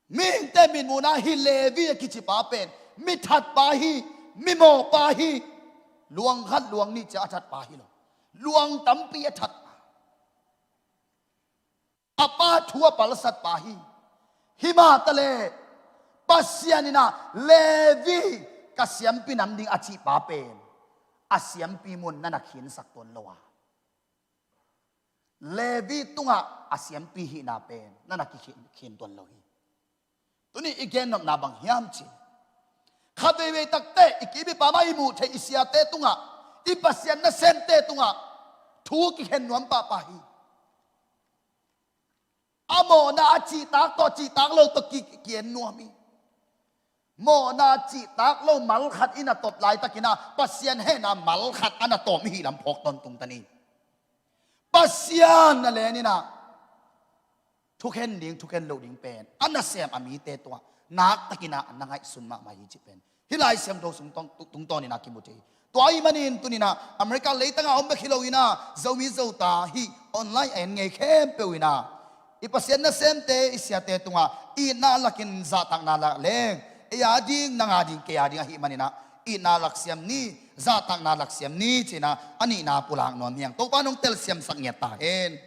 Mihingte mitmuhna ah hih Levi a kici pa pen mi that pa hi, mi mawh pa hi. Luang khat luang nih cia a that pa hi lo, luang tampi a that pa. A pa thu a palsat pa hi. Himah taleh Pasian in ah Levi ka siampi nam ding a cih pa pen a siampi mun na na khinsak tuan lo a, Levi tungah a siampi hihna pen na na kikhin, khin tuan lo hi. Tuni i gennopna bang hiam cih leh, khat veivei takteh i kim i pam ah i muh theih i siate tungah, i Pasian nasemte tungah thu kikhen nuam pahpah hi. A mawhna a cihtak tawh, cihtak lo tawh ki, ki, ki-en nuam hi. Mawhna cihtak lo mal khat i na tot laitakin ah Pasian hehna mal khat a na tawm i hih lam phawk tawntung ta ni. Pasian na len in ah thukhen ding, thukhen loh ding pen a nasem a mite tungah naktakin ah na ngaihsun mahmah hi cih pen hih Lai Siangtho sung tawng, tu, tungtawnin ah kimu thei hi. Tua ahih manin tuni-in ah America leitangah om bek hi lo-in ah Zomi Zota hih online a en ngei khempeuh in ah i Pasian nasemte, i siate tungah itna lakin zahtakna lak leng, ei a ding, nang a ding, kei a ding ahih manin ah itna lak siam ni, zahtakna lak siam ni ci-in ah a nihna pulak nuam hi hang. Topa in hong telsiamsak ngiat ta hen.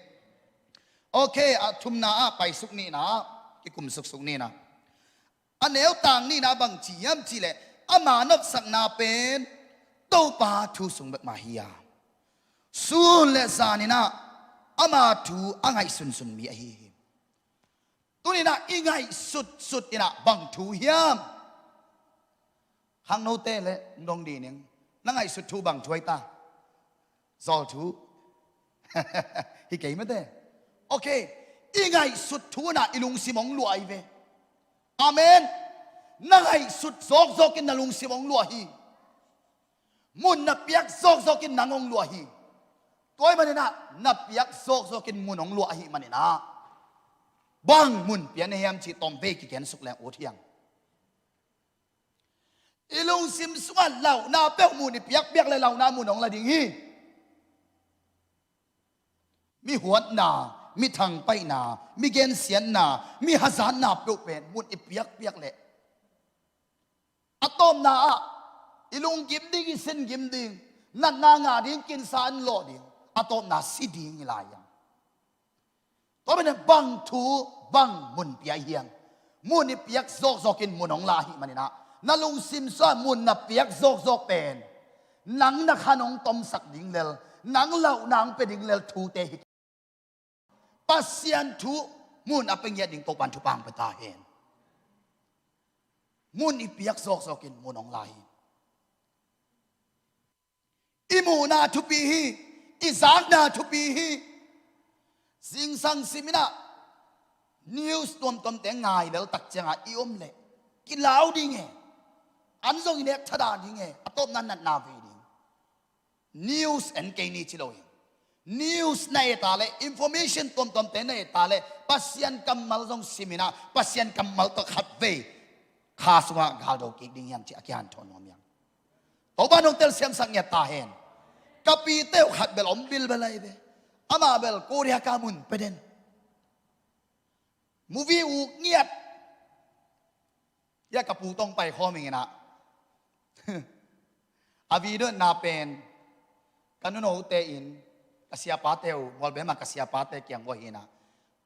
Ok, a thumna ah paisuk ni-in ah, kikum suksuk ni-in ah. A neu tang nihna bang ci hiam cih leh, ama nopsakna pen Topa thu sung bek mah hi a, sun le zanin ah ama thu a ngaihsunsun mi ahi hi. Tuni-in ah i ngaihsutsut in ah bang thu hiam? Khangnote le nong dih ning, na ngaihsut thu bang thu ahi ta? Zawl thu. Hi kei mate. Ok. I ngaihsut thu in ah i lungsim hong luah ahi ve. Amen. Na ngaihsut zawkzawkin na lungsim hong luah hi. Mun na piak zawkzawkin nang hong luah hi. Tua ahih maninah na piak zawkzawkin mun hong luah ahih maninah bang mun pia na hiam cih tawmvei kigen suk leng ut hiang. I lungsim sungah lauhna peuh mun i piakpiak le lauhna mun hong la ding hi. Mi huatna, mi thangpaihna, mi gensiatna, mi hazatna peuh pen mun i piakpiak leh a tawpna ah i lunggim ding, i singim ding, natna ngah ding, kinsa an lawh ding, a tawpna si ding hi lai hiam. Tua manin bang thu, bang mun pia hiam. Mun i piak zawkzawkin mun hong la ahih maninah na lungsim sungah mun na piak zawkzawk pen nang na khan hong tomsak ding lel, nang lauhna hong pia ding lel thute hi. Pasian thu mun a pia ngiat ding Topan thupha hong pia ta hen. Mun i piak zawkzawkin mun hong la hi. I muhna thupi hi. I zakna thupi hi. Zingsang siminah news tuamtuamte ngai lel tak ciangah i om leh kilau ding e. An zong i nek thadah ding e. A tawpna natna vei ding. News en kei ni ci lo hi. News na et a leh, information tuamtuamte na et a leh, Pasian kammal zong siminah Pasian kammal tawh khatvei kha sungah galdo kik ding hiam ci a kihanthawn nuam hiam. Topa nong telsiamsak ngiat ta hen. Ka pite uh khat bel om bilbel lai ve. Amah bel Korea ka mun pia den. Movie uk ngiat. Hia ka pu tawh pai khawm inginah a video na pen ka nunote in ka siapate uh mualbem ah ka siapate kiang uh hinah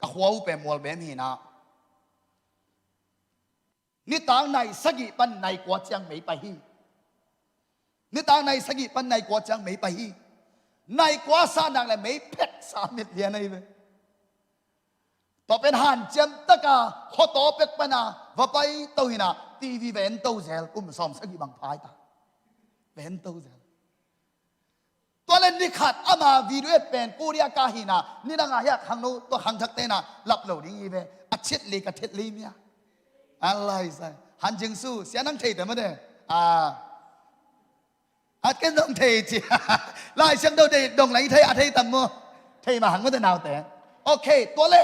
ka khua uh pen mualbem hinah. Nitak nai sagih pan nai kua ciang mei pai hi. Nitak nai sagih pan nai kua ciang mei pai hi. Nai kua sa nak le mei phet sa mit lian ahi ve. Tua pen hanciam taka khuataw pek pana va pai to hinah TV va en to zel kum sawm sagih bang phai ta. Va en to zel. Tua le ni khat ama video et pen Korea ka hinah ni dangah hiah khangno tua khangthak tenah lap lo ding hi ve. A chet le ka thet le mia. A lai sai han jing su sia nang thei te mah de. A a ken dong thei ci. Lai siang do thei dong lai thei a thei tam maw. Thei mah hang maw te naute. Ok tua le.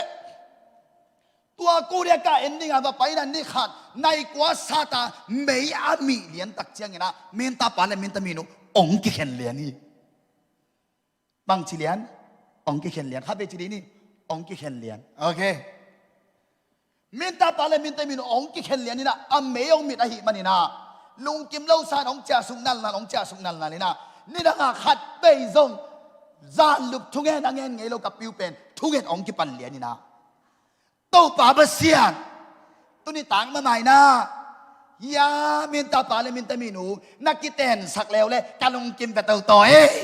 Tua Korea ka ending a va paina ni khat nai kua sata mei a mih lian tak cianginah minta pa le minta minu ong kikhen lian hi. Bang ci lian? Ong kikhen lian. Khatvei ci dih ni. Ong kikhen lian. Ok. Minta pa le minta minu ong kikhen lian inah a mei ong mit ahih maninah lungkim lo san ong ciahsuk nalnal ong ciahsuk nalnal inah ni dangah khatvei zong zanlup thungen a ngen ngei lo ka piu pen thungen ong kipan lian inah Topa Pasian, tuni tang mamaina hia minta pa le minta minu na kitensak leu le ka lungkim ve toto ei.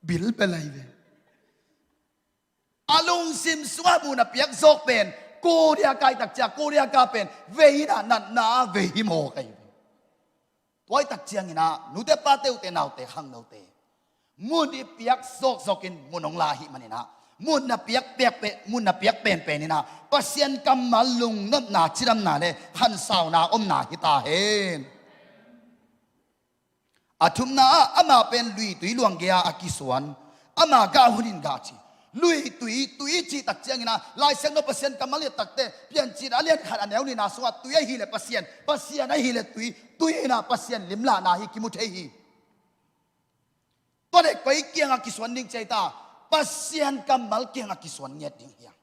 Bil pe lai ve. A lungsim sungah mun a piak zawk pen Korea ka i tak cia Korea ka pen vei inah natna vei hi maw ka hi ve. Tua i tak cianginah nute pate uhte naute khangnote mun i piak zawkzawkin mun hong la ahih maninah mun na piak piak pe mun na piak penpen inah Pasian kammal lungnopna cidamna le khansauna omna hi ta hen. A thumna ah ama pen luitui luang gei-a a kisuan ama gah hunin gah ci. Luitui tui cih tak cianginah Lai Siangtho Pasian kammal i takte Piancil a lian khat a neu nihna sungah tui ahileh Pasian, Pasian ahileh tui, tui inah Pasian limlahna hi kimu thei hi. Tua le koi kiangah kisuan ding ciai ta, Pasian kammal kiangah kisuan ngiat ding hiam.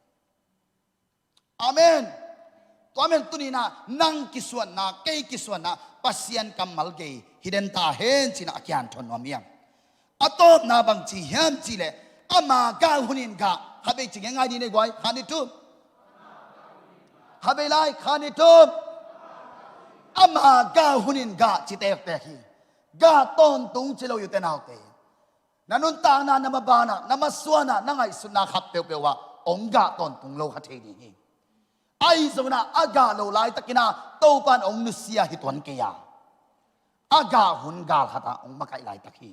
Amen. Tua amen tuninah nang kisuanna kei kisuanna Pasian kammal gei hi den ta hen cinah a kian thawn nuam hiam. A tawpna bang ci hiam cihleh ama gah hunin gah kha bei ci ngai ni nei guai kha ni tum. Kha bei lai kha ni tum. Ama gah hunin gah ci tektek hi. Gah tawntung ci lo ute naute. Na nuntakna na mabanah na masuanah na ngaihsutna khat peuhpeuh ah hong gah tawntung lo kha thei ding hi. Ahi zonginah a gah lo laitakinah Topan hong nusia hi tuan kei a, a gah hun gal khatah hong makaih laitak hi.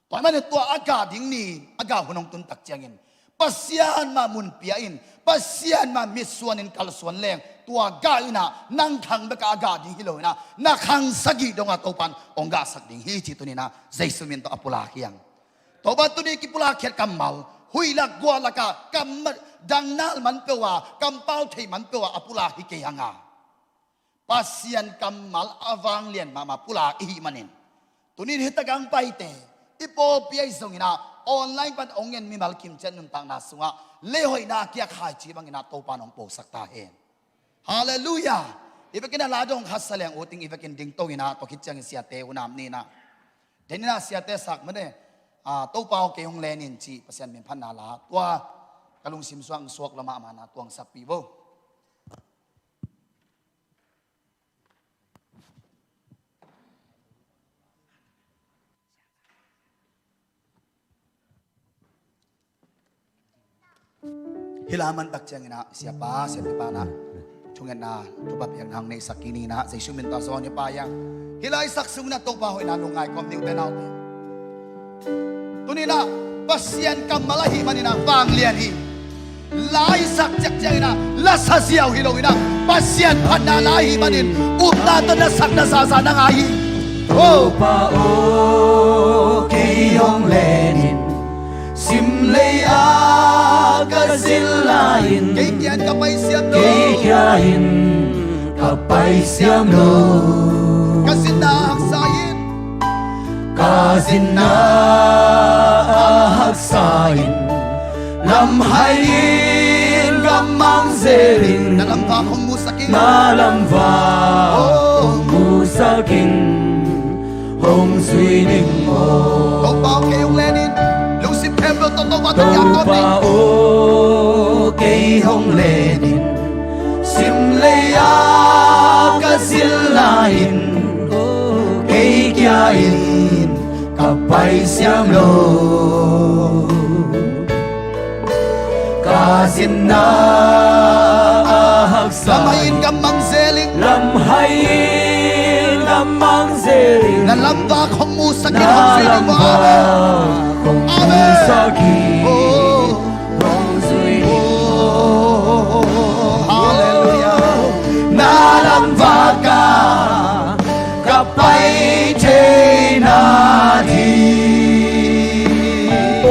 Tua ahih manin tua a gah ding ni a gah hun hong tuntak ciangin Pasian mah mun pia in, Pasian mah mitsuanin kalsuan leng, tua gah in ah nang khang bekah a gah ding hi lo in ah, na khang sagih dongah Topan hong gahsak ding hi ci tuni in ah Jesu min tawh a pulak hi hang. Topa, tuni kipulak khiat kammal, huih lak guah lakah kam dang nal man peuh a, kampau thei man peuh a a pulak hi kei hang a, Pasian kammal a vanglian mahmah pulak i hih manin, tuni in hitak ang paite, i pawlpi ahi zongin ah online pan hong en mimal kimciat nuntakna sungah leihoihna a kiak khaici bangin ah Topan hong posak ta hen. Halleluiah. I vekin a la dong khat sa leng, u ting, i vekin ding to in ah, tua khit ciangin siate unau ni in ah, den in ah siate sak mene, ah, Topa aw kei hong len in ci Pasian min phatna la, tua ka lungsim suang suak lo mahmah na, tua hong sakpih vo. Hih la man tak ciangin ah siapa, siapipa in ah thungetna thupha piakna hong neihsak kik ni in ah, Jesu min tawh zawn hi pa hiang. Hih la i sak sungin ah Topa hoihna lungngai kawm ni u te nau te. Tuni in ah Pasian kammal ahih manin ah vanglian hi. La i sak ciakciak in ah la sa ziau hi lo in ah, Pasian phatna la ahih manin upna tawh na sak na zaza na ngai hi. Oh. Topa aw, kei hong len in, simlei ah ka zin lai-in, kei kia in ka pai siam lo, kei kia in ka pai siam lo. Ka zinna a haksa in, ka zinna a haksa in, lamhai in ka mang zel in, na lamvak hong musak in, na lamvak hong musak in, hong zui ning aw. Topa aw, kei hong len in, lungsim khempeuh tawh Topa tawh kiang kawm ning. Topa aw, kei hong len in, simlei ah ka zin lai-in, kei kia in ka pai siam lo. Ka zinna a haksa, lamhai in ka mang zel in, lamhai in ka mang zel in, na lamvak hong musak in, hong zui ning aw. Amen. Amen. Hong musak in, oh, hong zui ning. Oh, halleluiah. Na lamvak ah ka pai theihna ding,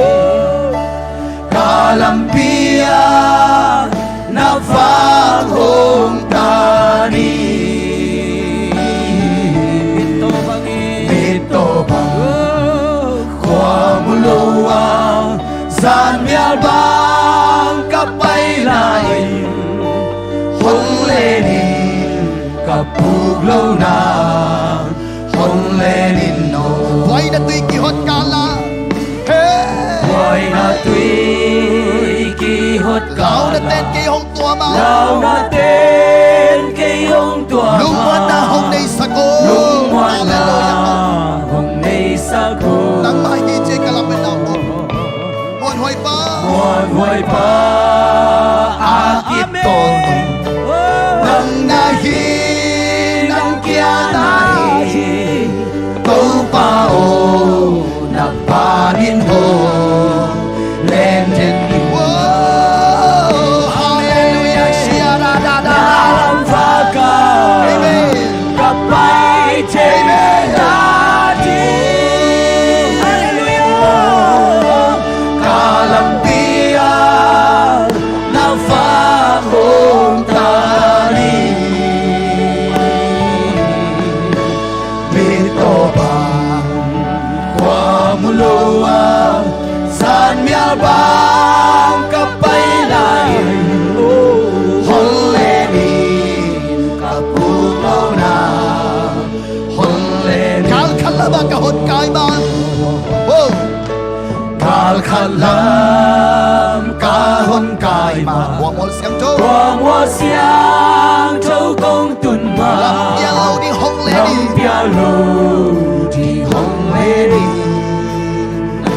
ka lampi ah na vak hong ta ni. Mittaw bang, mittaw bang khua mu lo a, zanmial bang ka pai lai-in, hong len in ka puk lohna, hong len in aw. Buaina tui kihot kal ah, hey, buaina tui kihot kal ah, lauhuaina ten kei hong tuam a, lauhuaina ten kei hong tuam a, lungmuanna hong neisak aw. Lungmuanna, halleluiah, hong neisak aw. Nangmah hi ci-in ka lametna aw. Muanhuaipa, muanhuaipa a kip tawh, nang na hi, nang kia na hi, Topa aw, na panin hong len den in. Oh, halleluiah, sia da da da. Na lamvak ah, amen, ka pai theihna ding, halleluiah, ka lampi ah na vak hong ta ni. Mittaw bang khua mu lo a, zanmial bang ka pai lai-in, hong len in ka puk lohna, hong len in. Gal khat lam ah ka hon kai man, oh, gal khat lam ka hon kai ma, khuamual siangtho, khuamual siangtho kong tun ma, lampial lo ding hong len in, lampial lo ding hong len in.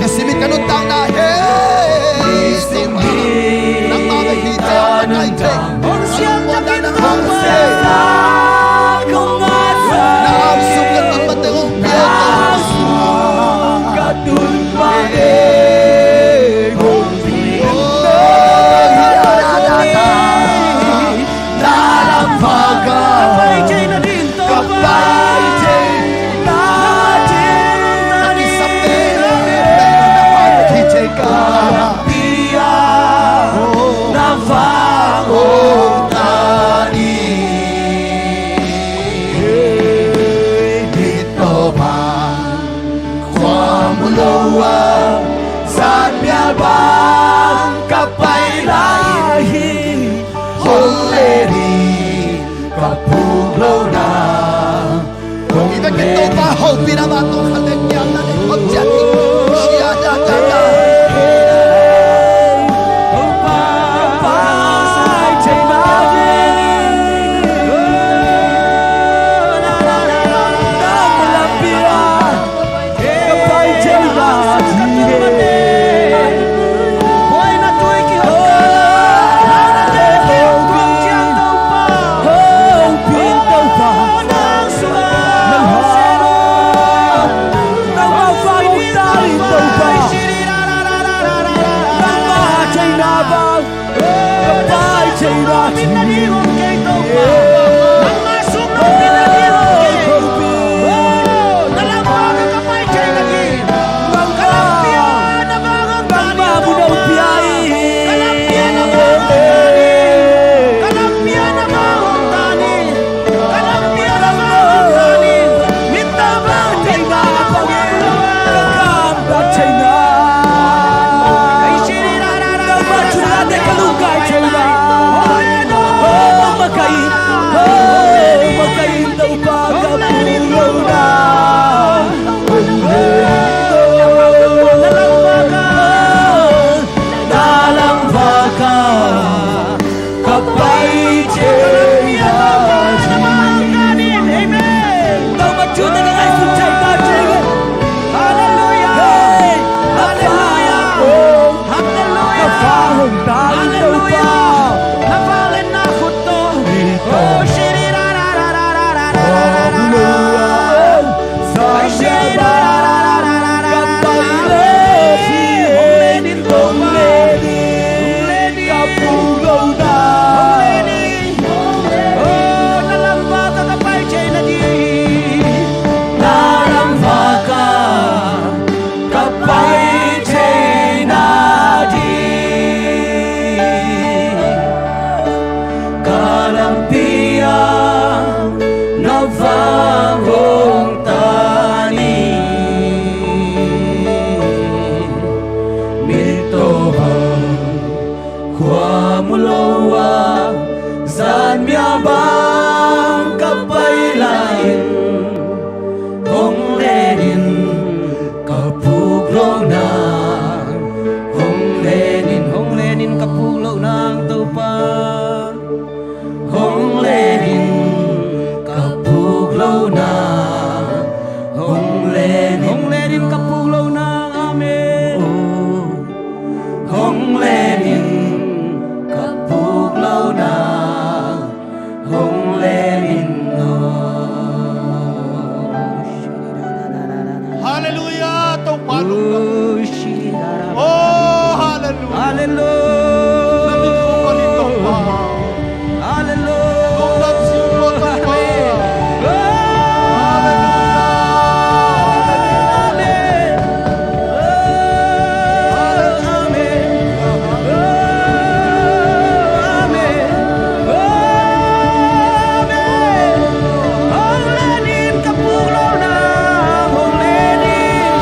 Nisim in ka nuntakna, hey, nisim in nangmah bek hi ci-a ka nuntakna, hong siam takin hong siam, hong siam. Na angsung ka tun mateng hong pia, na angsung ka tun mateng hong pia. lo a, zan mial bang ka pai lai hi, hong len in ka phuk lohna. Hong len in. Topa hopih na ma tong khat le kiang na le hop ciat hi. Sia da da da. Topa, Topa, Ka pai thei na ding. Amen. Topa thute ka ngaihsut thei ta ding. Halleluiah. Hey. Halleluiah. Halleluiah. Ka fa hong ta in Topa. Halleluiah. Na fa le na khut to. Ni to. Oh, shiri ra ra ra ra ra ra ra ra ra. Hong lo a. Sa ya ba. Ka pai le hi. Hong len in Topa. Hong len in. Ka phuk lohna. Hong len in. Oh, na lam va ka, ka pai thei na ding. Na lam va ka, ka pai thei na ding. Ka lampi ah na vang hong ta ni. Mit tawh hong khua mu lo a, zan mia bang ka pai lai in, hong len in ka phuk lohna. Hong len in, hong len in ka phuk lohna, Topa. Hong len in ka phuk lohna. Hong len in, hong len in ka phuk lohna. Amen. Oh. Hong len in ka phuk lohna. Hong len in aw. Halleluiah, Topa lungdam. Oh, halleluiah. Halleluiah. Halleluiah. Lungdam sin ko Topa. Halleluiah. Amen. Amen. Amen. Hong len in ka phuk lohna, hong len in.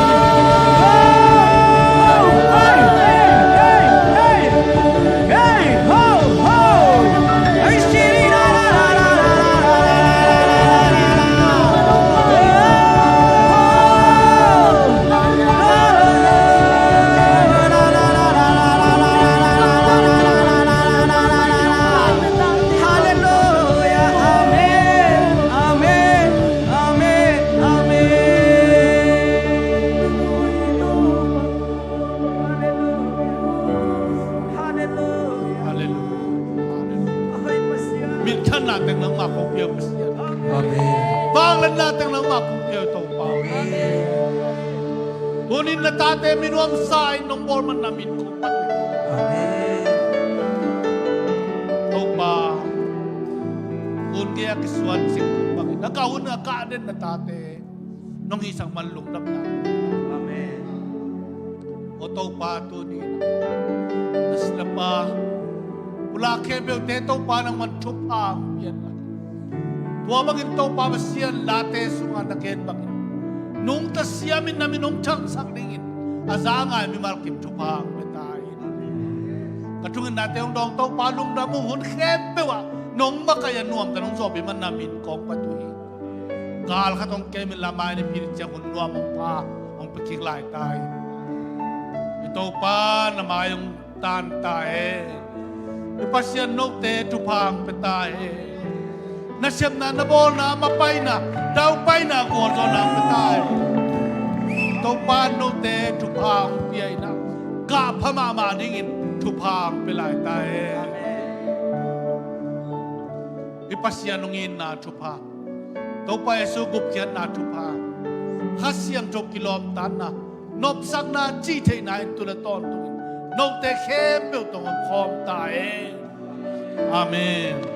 Hey, hey, hey, hey. Hey, ho, ho. Hey, shiri, la, la, la. Halleluiah. Amen. Amen. Amen. Amen. Halleluiah. Halleluiah. Minthanna teng nangmah kong pia, Pasian. Amen. Vangliatna teng nangmah kong pia, Topa. Amen. Tunin na tate mi nuamsa in nong bawl manna min kong phat uh hi. Amen. Topa, hun gei a kisuan sik kong bangin, na ka hun a ka den na tate nong hihsak man lungdamna. Amen. Aw Topa, tuni na sinapa pulak khempeuhte Topa nangman thupha hong pia in. Tua bangin Topa Pasian, late sungah na gen bangin Nungta siamin na min hong thangsak dingin a za ngai mimal kim thupha hong pia ta in. Ka thungetnate hong dawng Topa, lungdam ung. Hun khempeuh ah nong makaih a nuamte nong zawhpih man na min kong phat uh hi. Gal khat hong kem inla, mai nipi ciang hun nuam hong pha hong pia kik lai ta in. I Topa, na mai hong tan ta hen. I Pasian, note thupha hong pia ta hen. Na sepna, na bawlna, mapaina, daupaina, gualzawhna hong pia ta hen. Topa, note thupha hong pia in ah, gah pha mahmah dingin thupha hong pia lai ta hen. I Pasian hong itna thupha, Topa Jesu gupkhiatna thupha, Kha Siangtho kilawmtatna, nopsakna, cihtheihna in tu le tawntungin note khempeuh tawh om khawm ta hen. Amen.